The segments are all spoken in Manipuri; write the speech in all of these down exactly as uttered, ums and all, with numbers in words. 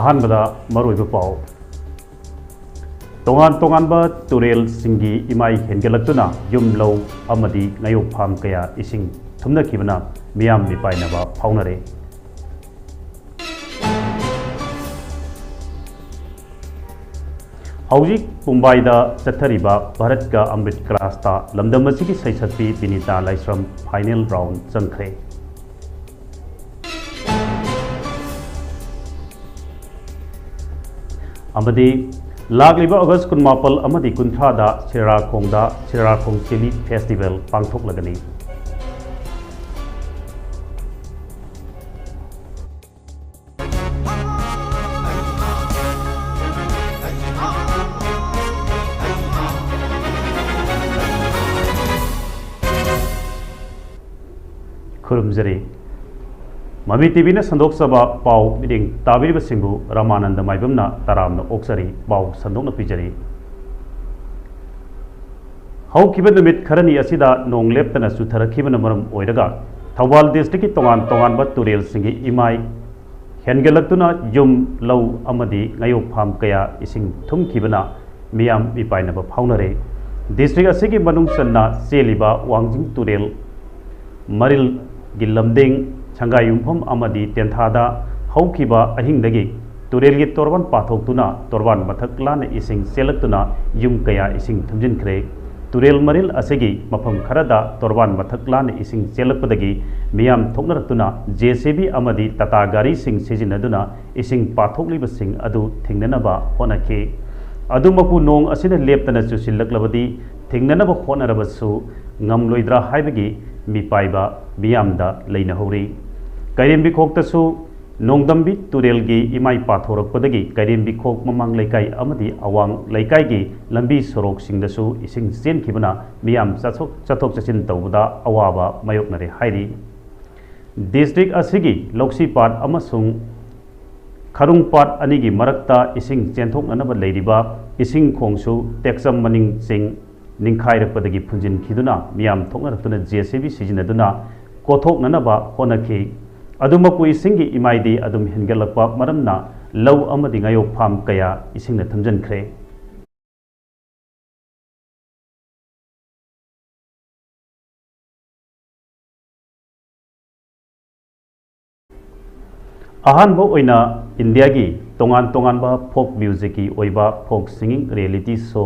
ꯑꯍꯥꯟꯕꯗ ꯃꯔꯨꯑꯣꯏꯕ ꯄꯥꯎ꯫ ꯇꯣꯉꯥꯟ ꯇꯣꯉꯥꯟꯕ ꯇꯨꯔꯦꯜꯁꯤꯡꯒꯤ ꯏꯃꯥꯏ ꯍꯦꯟꯒꯠꯂꯛꯇꯨꯅ ꯌꯨꯝ, ꯂꯧ ꯑꯃꯗꯤ ꯉꯥꯌꯣꯛ ꯐꯥꯝ ꯀꯌꯥ ꯏꯁꯤꯡ ꯊꯨꯝꯅꯈꯤꯕꯅ ꯃꯤꯌꯥꯝ ꯃꯤꯄꯥꯏꯅꯕ ꯐꯥꯎꯅꯔꯦ꯫ ꯍꯧꯖꯤꯛ ꯃꯨꯝꯕꯥꯏꯗ ꯆꯠꯊꯔꯤꯕ ꯚꯥꯔꯠꯀ ꯑꯃ꯭ꯔꯤꯠ ꯀꯂꯥꯁꯇ ꯂꯝꯗꯝ ꯑꯁꯤꯒꯤ ꯁꯩꯁꯛꯄꯤ ꯕꯤꯅꯤꯇꯥ ꯂꯥꯏꯁ꯭ꯔꯝ ꯐꯥꯏꯅꯦꯜ ꯔꯥꯎꯟ ꯆꯪꯈ꯭ꯔꯦ꯫ ꯑꯃꯗꯤ ꯂꯥꯛꯂꯤꯕ ꯑꯣꯒꯁ ꯀꯨꯟꯃꯥꯄꯜ ꯑꯃꯗꯤ ꯀꯨꯟꯊ꯭ꯔꯥꯗ ꯁꯤꯔꯥꯈꯣꯡꯗ ꯁꯤꯔꯥꯈꯣꯡ ꯆꯤꯂꯤ ꯐꯦꯁꯇꯤꯚꯦꯜ ꯄꯥꯡꯊꯣꯛꯂꯒꯅꯤ꯫ ꯈꯨꯔꯨꯝꯖꯔꯤ꯫ ꯃꯃꯤ ꯇꯤꯚꯤꯅ ꯁꯟꯗꯣꯛꯆꯕ ꯄꯥꯎ ꯃꯤꯠꯌꯦꯡ ꯇꯥꯕꯤꯔꯤꯕꯁꯤꯡꯕꯨ ꯔꯥꯃꯥꯅꯟꯗ ꯃꯥꯏꯕꯝꯅ ꯇꯔꯥꯝꯅ ꯑꯣꯛꯆꯔꯤ꯫ ꯄꯥꯎ ꯁꯟꯗꯣꯛꯅ ꯄꯤꯖꯔꯤ꯫ ꯍꯧꯈꯤꯕ ꯅꯨꯃꯤꯠ ꯈꯔꯅꯤ ꯑꯁꯤꯗ ꯅꯣꯡ ꯂꯦꯞꯇꯅ ꯆꯨꯊꯔꯛꯈꯤꯕꯅ ꯃꯔꯝ ꯑꯣꯏꯔꯒ ꯊꯧꯕꯥꯜ ꯗꯤꯁꯇ꯭ꯔꯤꯛꯀꯤ ꯇꯣꯉꯥꯟ ꯇꯣꯉꯥꯟꯕ ꯇꯨꯔꯦꯜꯁꯤꯡꯒꯤ ꯏꯃꯥꯏ ꯍꯦꯟꯒꯠꯂꯛꯇꯨꯅ ꯌꯨꯝ, ꯂꯧ ꯑꯃꯗꯤ ꯉꯥꯌꯣꯛ ꯐꯥꯝ ꯀꯌꯥ ꯏꯁꯤꯡ ꯊꯨꯝꯈꯤꯕꯅ ꯃꯤꯌꯥꯝ ꯃꯤꯄꯥꯏꯅꯕ ꯐꯥꯎꯅꯔꯦ꯫ ꯗꯤꯁꯇ꯭ꯔꯤꯛ ꯑꯁꯤꯒꯤ ꯃꯅꯨꯡ ꯆꯟꯅ ꯆꯦꯜꯂꯤꯕ ꯋꯥꯡꯖꯤꯡ ꯇꯨꯔꯦꯜ ꯃꯔꯤꯜꯒꯤ ꯂꯝꯗꯤꯡ, ꯁꯪꯒꯥꯏ ꯌꯨꯝꯐꯝ ꯑꯃꯗꯤ ꯇꯦꯟꯊꯥꯗ ꯍꯧꯈꯤꯕ ꯑꯍꯤꯡꯗꯒꯤ ꯇꯨꯔꯦꯜꯒꯤ ꯇꯣꯔꯕꯥꯟ ꯄꯥꯊꯣꯛꯇꯨꯅ ꯇꯣꯔꯕꯥꯟ ꯃꯊꯛ ꯂꯥꯟꯅ ꯏꯁꯤꯡ ꯆꯦꯜꯂꯛꯇꯨꯅ ꯌꯨꯝ ꯀꯌꯥ ꯏꯁꯤꯡ ꯊꯨꯝꯖꯤꯟꯈ꯭ꯔꯦ꯫ ꯇꯨꯔꯦꯜ ꯃꯔꯤꯜ ꯑꯁꯤꯒꯤ ꯃꯐꯝ ꯈꯔꯗ ꯇꯣꯔꯕꯥꯟ ꯃꯊꯛ ꯂꯥꯟꯅ ꯏꯁꯤꯡ ꯆꯦꯜꯂꯛꯄꯗꯒꯤ ꯃꯤꯌꯥꯝ ꯊꯣꯛꯅꯔꯛꯇꯨꯅ ꯖꯦ ꯁꯤ ꯕꯤ ꯑꯃꯗꯤ ꯇꯥꯇꯥ ꯒꯥꯔꯤꯁꯤꯡ ꯁꯤꯖꯤꯟꯅꯗꯨꯅ ꯏꯁꯤꯡ ꯄꯥꯊꯣꯛꯂꯤꯕꯁꯤꯡ ꯑꯗꯨ ꯊꯤꯡꯅꯅꯕ ꯍꯣꯠꯅꯈꯤ꯫ ꯑꯗꯨꯃꯛꯄꯨ ꯅꯣꯡ ꯑꯁꯤꯅ ꯂꯦꯞꯇꯅ ꯆꯨꯁꯤꯜꯂꯛꯂꯕꯗꯤ ꯊꯤꯡꯅꯅꯕ ꯍꯣꯠꯅꯔꯕꯁꯨ ꯉꯝꯂꯣꯏꯗ꯭ꯔꯥ ꯍꯥꯏꯕꯒꯤ ꯃꯤꯄꯥꯏꯕ ꯃꯤꯌꯥꯝꯗ ꯂꯩꯅꯍꯧꯔꯤ꯫ ꯀꯩꯔꯦꯝꯕꯤꯈꯣꯛꯇꯁꯨ ꯅꯣꯡꯗꯝꯕꯤ ꯇꯨꯔꯦꯜꯒꯤ ꯏꯃꯥꯏ ꯄꯥꯊꯣꯔꯛꯄꯗꯒꯤ ꯀꯩꯔꯦꯝꯕꯤꯈꯣꯛ ꯃꯃꯥꯡ ꯂꯩꯀꯥꯏ ꯑꯃꯗꯤ ꯑꯋꯥꯡ ꯂꯩꯀꯥꯏꯒꯤ ꯂꯝꯕꯤ ꯁꯣꯔꯣꯛꯁꯤꯡꯗꯁꯨ ꯏꯁꯤꯡ ꯆꯦꯟꯈꯤꯕꯅ ꯃꯤꯌꯥꯝ ꯆꯠꯊꯣꯛ, ꯆꯠꯊꯣꯛ ꯆꯠꯁꯤꯟ ꯇꯧꯕꯗ ꯑꯋꯥꯕ ꯃꯥꯌꯣꯛꯅꯔꯦ ꯍꯥꯏꯔꯤ꯫ ꯗꯤꯁꯇ꯭ꯔꯤꯛ ꯑꯁꯤꯒꯤ ꯂꯧꯁꯤꯄꯥꯠ ꯑꯃꯁꯨꯡ ꯈꯔꯨꯡꯄꯥꯠ ꯑꯅꯤꯒꯤ ꯃꯔꯛꯇ ꯏꯁꯤꯡ ꯆꯦꯟꯊꯣꯛꯅꯅꯕ ꯂꯩꯔꯤꯕ ꯏꯁꯤꯡ ꯈꯣꯡꯁꯨ ꯇꯦꯛꯆꯝ ꯃꯅꯤꯡ ꯆꯤꯡ ꯅꯤꯡꯈꯥꯏꯔꯛꯄꯗꯒꯤ ꯐꯨꯟꯖꯤꯟꯈꯤꯗꯨꯅ ꯃꯤꯌꯥꯝ ꯊꯣꯛꯅꯔꯛꯇꯨꯅ ꯖꯦ ꯁꯤ ꯕꯤ ꯁꯤꯖꯤꯟꯅꯗꯨꯅ ꯀꯣꯊꯣꯛꯅꯅꯕ ꯍꯣꯠꯅꯈꯤ꯫ ꯑꯗꯨꯃꯛꯄꯨ ꯏꯁꯤꯡꯒꯤ ꯏꯃꯥꯏꯗꯤ ꯑꯗꯨꯝ ꯍꯦꯟꯒꯠꯂꯛꯄ ꯃꯔꯝꯅ ꯂꯧ ꯑꯃꯗꯤ ꯉꯥꯌꯣꯛ ꯐꯥꯝ ꯀꯌꯥ ꯏꯁꯤꯡꯅ ꯊꯨꯝꯖꯤꯟꯈ꯭ꯔꯦ꯫ ꯑꯍꯥꯟꯕ ꯑꯣꯏꯅ ꯏꯟꯗꯤꯌꯥꯒꯤ ꯇꯣꯉꯥꯟ ꯇꯣꯉꯥꯟꯕ ꯐꯣꯛ ꯃ꯭ꯌꯨꯖꯤꯛꯀꯤ ꯑꯣꯏꯕ ꯐꯣꯛ ꯁꯤꯡꯒꯤꯡ ꯔꯤꯌꯦꯂꯤꯇꯤ ꯁꯣ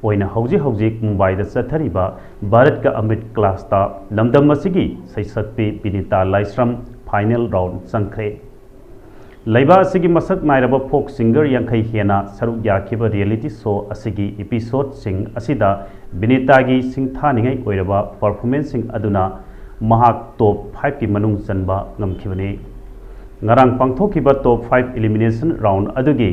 ꯑꯣꯏꯅ ꯍꯧꯖꯤꯛ ꯍꯧꯖꯤꯛ ꯃꯨꯝꯕꯥꯏꯗ ꯆꯠꯊꯔꯤꯕ ꯚꯥꯔꯠꯀ ꯑꯃ꯭ꯔꯤꯠ ꯀꯂꯥꯁꯇ ꯂꯝꯗꯝ ꯑꯁꯤꯒꯤ ꯁꯩꯁꯛꯄꯤ ꯕꯤꯅꯤꯇꯥ ꯂꯥꯏꯁ꯭ꯔꯝ ꯐꯥꯏꯅꯦꯜ ꯔꯥꯎꯟ ꯆꯪꯈ꯭ꯔꯦ꯫ ꯂꯩꯕꯥꯛ ꯑꯁꯤꯒꯤ ꯃꯁꯛ ꯅꯥꯏꯔꯕ ꯐꯣꯛ ꯁꯤꯡꯒꯔ ꯌꯥꯡꯈꯩ ꯍꯦꯟꯅ ꯁꯔꯨꯛ ꯌꯥꯈꯤꯕ ꯔꯤꯌꯦꯂꯤꯇꯤ ꯁꯣ ꯑꯁꯤꯒꯤ ꯏꯄꯤꯁꯣꯗꯁꯤꯡ ꯑꯁꯤꯗ ꯕꯤꯅꯤꯇꯥꯒꯤ ꯁꯤꯡꯊꯥꯅꯤꯡꯉꯥꯏ ꯑꯣꯏꯔꯕ ꯄꯔꯐꯣꯔꯃꯦꯟꯁꯁꯤꯡ ꯑꯗꯨꯅ ꯃꯍꯥꯛ ꯇꯣꯞ ꯐꯥꯏꯚꯀꯤ ꯃꯅꯨꯡ ꯆꯟꯕ ꯉꯝꯈꯤꯕꯅꯤ꯫ ꯉꯔꯥꯡ ꯄꯥꯡꯊꯣꯛꯈꯤꯕ ꯇꯣꯞ ꯐꯥꯏꯚ ꯏꯂꯤꯃꯤꯅꯦꯁꯟ ꯔꯥꯎꯟ ꯑꯗꯨꯒꯤ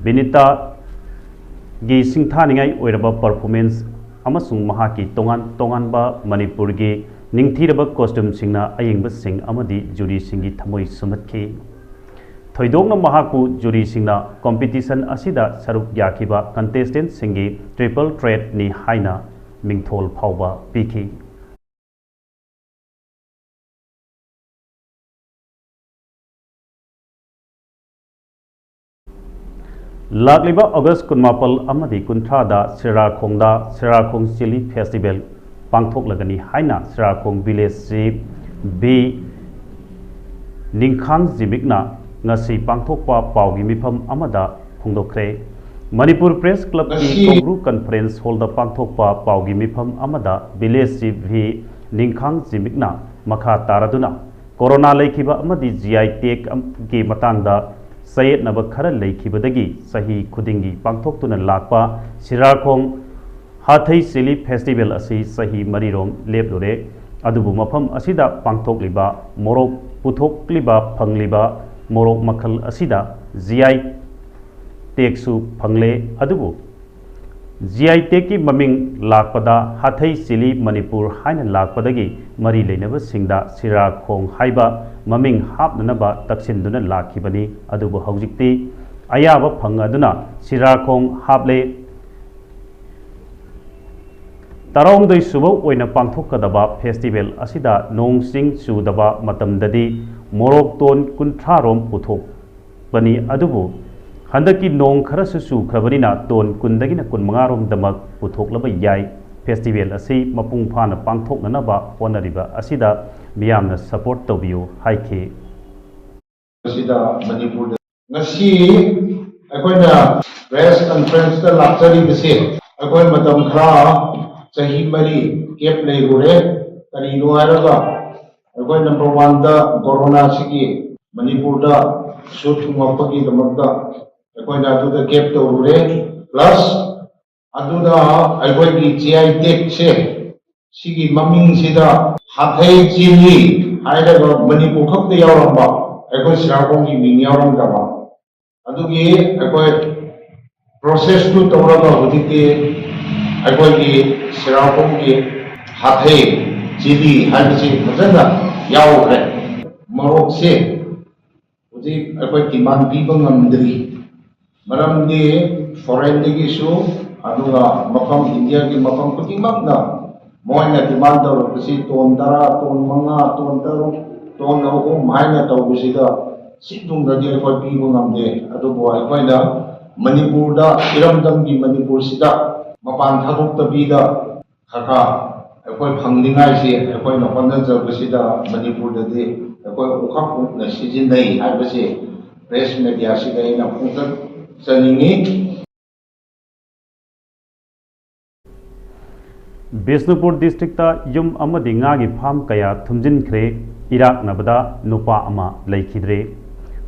ꯕꯤꯅꯤꯇꯥꯒꯤ ꯁꯤꯡꯊꯥꯅꯤꯡꯉꯥꯏ ꯑꯣꯏꯔꯕ ꯄꯔꯐꯣꯔꯃꯦꯟꯁ ꯑꯃꯁꯨꯡ ꯃꯍꯥꯛꯀꯤ ꯇꯣꯉꯥꯟ ꯇꯣꯉꯥꯟꯕ ꯃꯅꯤꯄꯨꯔꯒꯤ ꯅꯤꯡꯊꯤꯔꯕ ꯀꯣꯁꯇ꯭ꯌꯨꯝꯁꯤꯡꯅ ꯑꯌꯦꯡꯕꯁꯤꯡ ꯑꯃꯗꯤ ꯖꯨꯔꯤꯁꯤꯡꯒꯤ ꯊꯃꯣꯏ ꯁꯨꯝꯍꯠꯈꯤ꯫ ꯊꯣꯏꯗꯣꯛꯅ ꯃꯍꯥꯛꯄꯨ ꯖꯨꯔꯤꯁꯤꯡꯅ ꯀꯝꯄꯤꯇꯤꯁꯟ ꯑꯁꯤꯗ ꯁꯔꯨꯛ ꯌꯥꯈꯤꯕ ꯀꯟꯇꯦꯁꯇꯦꯟꯠꯁꯤꯡꯒꯤ ꯇ꯭ꯔꯤꯄꯜ ꯊ꯭ꯔꯦꯠꯅꯤ ꯍꯥꯏꯅ ꯃꯤꯡꯊꯣꯜ ꯐꯥꯎꯕ ꯄꯤꯈꯤ꯫ ꯂꯥꯛꯂꯤꯕ ꯑꯣꯒꯁ ꯀꯨꯟꯃꯥꯄꯜ ꯑꯃꯗꯤ ꯀꯨꯟꯊ꯭ꯔꯥꯗ ꯁꯤꯔꯥꯈꯣꯡꯗ ꯁꯤꯔꯥꯈꯣꯡ ꯆꯤꯂꯤ ꯐꯦꯁꯇꯤꯚꯦꯜ ꯄꯥꯡꯊꯣꯛꯂꯒꯅꯤ ꯍꯥꯏꯅ ꯁꯤꯔꯥꯈꯣꯡ ꯚꯤꯂꯦꯖ ꯆꯤꯐ ꯚꯤ ꯅꯤꯡꯈꯥꯡ ꯖꯤꯃꯤꯛꯅ ꯉꯁꯤ ꯄꯥꯡꯊꯣꯛꯄ ꯄꯥꯎꯒꯤ ꯃꯤꯐꯝ ꯑꯃꯗ ꯐꯣꯡꯗꯣꯛꯈ꯭ꯔꯦ꯫ ꯃꯅꯤꯄꯨꯔ ꯄ꯭ꯔꯦꯁ ꯀ꯭ꯂꯕꯀꯤ ꯉꯁꯤ ꯀꯣꯡꯒ꯭ꯔꯨ ꯀꯟꯐꯔꯦꯟꯁ ꯍꯣꯜꯗ ꯄꯥꯡꯊꯣꯛꯄ ꯄꯥꯎꯒꯤ ꯃꯤꯐꯝ ꯑꯃꯗ ꯚꯤꯂꯦꯖ ꯆꯤꯐ ꯚꯤ ꯅꯤꯡꯈꯥꯡ ꯖꯤꯃꯤꯛꯅ ꯃꯈꯥ ꯇꯥꯔꯗꯨꯅ ꯀꯣꯔꯣꯅꯥ ꯂꯩꯈꯤꯕ ꯑꯃꯗꯤ ꯖꯤ ꯑꯥꯏ ꯇꯦꯒꯀꯤ ꯃꯇꯥꯡꯗ ꯆꯌꯦꯠꯅꯕ ꯈꯔ ꯂꯩꯈꯤꯕꯗꯒꯤ ꯆꯍꯤ ꯈꯨꯗꯤꯡꯒꯤ ꯄꯥꯡꯊꯣꯛꯇꯨꯅ ꯂꯥꯛꯄ ꯁꯤꯔꯥꯈꯣꯡ ꯍꯥꯊꯩ ꯆꯤꯂꯤ ꯐꯦꯁꯇꯤꯚꯦꯜ ꯑꯁꯤ ꯆꯍꯤ ꯃꯔꯤꯔꯣꯝ ꯂꯦꯞꯂꯨꯔꯦ꯫ ꯑꯗꯨꯕꯨ ꯃꯐꯝ ꯑꯁꯤꯗ ꯄꯥꯡꯊꯣꯛꯂꯤꯕ ꯃꯣꯔꯣꯛ ꯄꯨꯊꯣꯛꯂꯤꯕ ꯐꯪꯂꯤꯕ ꯃꯣꯔꯣꯛ ꯃꯈꯜ ꯑꯁꯤꯗ ꯖꯤ ꯑꯥꯏ ꯇꯦꯒꯁꯨ ꯐꯪꯂꯦ꯫ ꯑꯗꯨꯕꯨ ꯖꯤ ꯑꯥꯏ ꯇꯦꯒꯀꯤ ꯃꯃꯤꯡ ꯂꯥꯛꯄꯗ ꯍꯥꯊꯩ ꯆꯤꯂꯤ ꯃꯅꯤꯄꯨꯔ ꯍꯥꯏꯅ ꯂꯥꯛꯄꯗꯒꯤ ꯃꯔꯤ ꯂꯩꯅꯕꯁꯤꯡꯗ ꯁꯤꯔꯥꯈꯣꯡ ꯍꯥꯏꯕ ꯃꯃꯤꯡ ꯍꯥꯞꯅꯅꯕ ꯇꯛꯁꯤꯟꯗꯨꯅ ꯂꯥꯛꯈꯤꯕꯅꯤ꯫ ꯑꯗꯨꯕꯨ ꯍꯧꯖꯤꯛꯇꯤ ꯑꯌꯥꯕ ꯐꯪꯂꯗꯨꯅ ꯁꯤꯔꯥꯈꯣꯡ ꯍꯥꯞꯂꯦ꯫ ꯇꯔꯥꯍꯨꯝꯗꯣꯏ ꯁꯨꯕ ꯑꯣꯏꯅ ꯄꯥꯡꯊꯣꯛꯀꯗꯕ ꯐꯦꯁꯇꯤꯚꯦꯜ ꯑꯁꯤꯗ ꯅꯣꯡ ꯆꯤꯡ ꯆꯨꯗꯕ ꯃꯇꯝꯗꯗꯤ ꯃꯣꯔꯣꯛ ꯇꯣꯟ ꯀꯨꯟꯊ꯭ꯔꯥ ꯔꯣꯝ ꯄꯨꯊꯣꯛ ꯕꯅꯤ꯫ ꯑꯗꯨꯕꯨ ꯍꯟꯗꯛꯀꯤ ꯅꯣꯡ ꯈꯔꯁꯨ ꯆꯨꯈ꯭ꯔꯕꯅꯤꯅ ꯇꯣꯟ ꯀꯨꯟꯗꯒꯤꯅ ꯀꯨꯟꯃꯉꯥ ꯔꯣꯝꯗꯃꯛ ꯄꯨꯊꯣꯛꯂꯕ ꯌꯥꯏ꯫ ꯐꯦꯁꯇꯤꯚꯦꯜ ꯑꯁꯤ ꯃꯄꯨꯡ ꯐꯥꯅ ꯄꯥꯡꯊꯣꯛꯅꯅꯕ ꯍꯣꯠꯅꯔꯤꯕ ꯑꯁꯤꯗ ꯃꯤꯌꯥꯝꯅ ꯁꯄꯣꯔꯠ ꯇꯧꯕꯤꯌꯨ ꯍꯥꯏꯈꯤ꯫ ꯑꯁꯤꯗ ꯃꯅꯤꯄꯨꯔꯗ ꯉꯁꯤ ꯑꯩꯈꯣꯏꯅ ꯄ꯭ꯔꯦꯁ ꯀꯟꯐꯔꯦꯟꯁꯇ ꯂꯥꯛꯆꯔꯤꯕꯁꯦ, ꯑꯩꯈꯣꯏ ꯃꯇꯝ ꯈꯔ ꯆꯍꯤ ꯃꯔꯤ ꯒꯦꯞ ꯂꯩꯔꯨꯔꯦ꯫ ꯀꯔꯤꯅꯣ ꯍꯥꯏꯔꯒ ꯑꯩꯈꯣꯏ ꯅꯝꯕꯔ ꯋꯥꯟꯗ ꯀꯣꯔꯣꯅꯥꯁꯤꯒꯤ ꯃꯅꯤꯄꯨꯔꯗ ꯁꯨ ꯊꯨꯡꯉꯛꯄꯒꯤꯗꯃꯛꯇ ꯑꯩꯈꯣꯏꯅ ꯑꯗꯨꯗ ꯒꯦꯞ ꯇꯧꯔꯨꯔꯦ꯫ ꯄ꯭ꯂꯁ ꯑꯗꯨꯗ ꯑꯩꯈꯣꯏꯒꯤ ꯖꯤ ꯑꯥꯏ ꯇꯦꯒꯁꯦ ꯁꯤꯒꯤ ꯃꯃꯤꯡꯁꯤꯗ ꯍꯥꯊꯩ ꯆꯤꯂꯤ ꯍꯥꯏꯔꯒ ꯃꯅꯤꯄꯨꯔ ꯈꯛꯇ ꯌꯥꯎꯔꯝꯕ, ꯑꯩꯈꯣꯏ ꯁꯤꯔꯥꯈꯣꯡꯒꯤ ꯃꯤꯡ ꯌꯥꯎꯔꯝꯗꯕ꯫ ꯑꯗꯨꯒꯤ ꯑꯩꯈꯣꯏ ꯄ꯭ꯔꯣꯁꯦꯁꯇꯨ ꯇꯧꯔꯒ ꯍꯧꯖꯤꯛꯇꯤ ꯑꯩꯈꯣꯏꯒꯤ ꯁꯤꯔꯥꯈꯣꯡꯒꯤ ꯍꯥꯊꯩ ꯆꯤꯂꯤ ꯍꯥꯏꯕꯁꯤ ꯐꯖꯅ ꯌꯥꯎꯈ꯭ꯔꯦ꯫ ꯃꯣꯔꯣꯛꯁꯦ ꯍꯧꯖꯤꯛ ꯑꯩꯈꯣꯏ ꯗꯤꯃꯥꯟ ꯄꯤꯕ ꯉꯝꯗ꯭ꯔꯤ꯫ ꯃꯔꯝꯗꯤ ꯐꯣꯔꯦꯟꯗꯒꯤꯁꯨ, ꯑꯗꯨꯒ ꯃꯐꯝ, ꯏꯟꯗꯤꯌꯥꯒꯤ ꯃꯐꯝ ꯈꯨꯗꯤꯡꯃꯛꯅ ꯃꯣꯏꯅ ꯗꯤꯃꯥꯟ ꯇꯧꯔꯛꯄꯁꯤ ꯇꯣꯟ ꯇꯔꯥ, ꯇꯣꯟ ꯃꯉꯥ, ꯇꯣꯟ ꯇꯔꯨꯛ, ꯇꯣꯟ ꯑꯍꯨꯝ ꯍꯥꯏꯅ ꯇꯧꯕꯁꯤꯗ ꯁꯤ ꯊꯨꯡꯅꯗꯤ ꯑꯩꯈꯣꯏ ꯄꯤꯕ ꯉꯝꯗꯦ꯫ ꯑꯗꯨꯕꯨ ꯑꯩꯈꯣꯏꯅ ꯃꯅꯤꯄꯨꯔꯗ, ꯏꯔꯝꯗꯝꯒꯤ ꯃꯅꯤꯄꯨꯔꯁꯤꯗ ꯃꯄꯥꯟ ꯊꯥꯗꯣꯛꯇꯕꯤꯗ ꯈꯔ ꯈꯔ ꯑꯩꯈꯣꯏ ꯐꯪꯅꯤꯡꯉꯥꯏꯁꯤ ꯑꯩꯈꯣꯏꯅ ꯍꯣꯠꯅꯖꯕꯁꯤꯗ ꯃꯅꯤꯄꯨꯔꯗꯗꯤ ꯑꯩꯈꯣꯏ ꯑꯣꯈꯥꯛ ꯄꯨꯛꯅ ꯁꯤꯖꯤꯟꯅꯩ ꯍꯥꯏꯕꯁꯤ ꯄ꯭ꯔꯦꯁ ꯃꯦꯗꯤꯌꯥꯁꯤꯗ ꯑꯩꯅ ꯐꯣꯡꯗꯣꯛꯆꯅꯤꯡꯉꯤ꯫ ꯕꯤꯁꯅꯨꯄꯨꯔ ꯗꯤꯁꯇ꯭ꯔꯤꯛꯇ ꯌꯨꯝ ꯑꯃꯗꯤ ꯉꯥꯒꯤ ꯐꯥꯝ ꯀꯌꯥ ꯊꯨꯝꯖꯤꯟꯈ꯭ꯔꯦ꯫ ꯏꯔꯥꯛꯅꯕꯗ ꯅꯨꯄꯥ ꯑꯃ ꯂꯩꯈꯤꯗ꯭ꯔꯦ꯫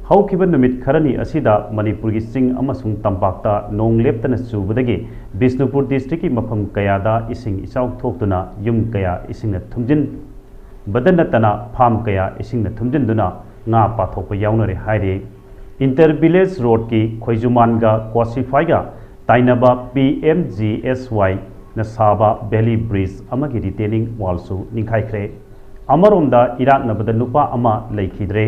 ꯍꯧꯈꯤꯕ ꯅꯨꯃꯤꯠ ꯈꯔꯅꯤ ꯑꯁꯤꯗ ꯃꯅꯤꯄꯨꯔꯒꯤ ꯆꯤꯡ ꯑꯃꯁꯨꯡ ꯇꯝꯄꯥꯛꯇ ꯅꯣꯡ ꯂꯦꯞꯇꯅ ꯆꯨꯕꯗꯒꯤ ꯕꯤꯁꯅꯨꯄꯨꯔ ꯗꯤꯁꯇ꯭ꯔꯤꯛꯀꯤ ꯃꯐꯝ ꯀꯌꯥꯗ ꯏꯁꯤꯡ ꯏꯆꯥꯎ ꯊꯣꯛꯇꯨꯅ ꯌꯨꯝ ꯀꯌꯥ ꯏꯁꯤꯡꯅ ꯊꯨꯝꯖꯤꯟꯕꯗ ꯅꯠꯇꯅ ꯐꯥꯝ ꯀꯌꯥ ꯏꯁꯤꯡꯅ ꯊꯨꯝꯖꯤꯟꯗꯨꯅ ꯉꯥ ꯄꯥꯊꯣꯛꯄ ꯌꯥꯎꯅꯔꯦ ꯍꯥꯏꯔꯤ꯫ ꯏꯟꯇꯔ ꯚꯤꯂꯦꯖ ꯔꯣꯗꯀꯤ ꯈꯣꯏꯖꯨꯃꯥꯟꯒ ꯀ꯭ꯋꯥꯁꯤꯐꯥꯏꯒ ꯇꯥꯏꯅꯕ ꯄꯤ ꯑꯦꯝ ꯖꯤ ꯑꯦꯁ ꯋꯥꯏꯅ ꯁꯥꯕ ꯚꯦꯂꯤ ꯕ꯭ꯔꯤꯖ ꯑꯃꯒꯤ ꯔꯤꯇꯦꯅꯤꯡ ꯋꯥꯜꯁꯨ ꯅꯤꯡꯈꯥꯏꯈ꯭ꯔꯦ꯫ ꯑꯃꯔꯣꯝꯗ ꯏꯔꯥꯛꯅꯕꯗ ꯅꯨꯄꯥ ꯑꯃ ꯂꯩꯈꯤꯗ꯭ꯔꯦ꯫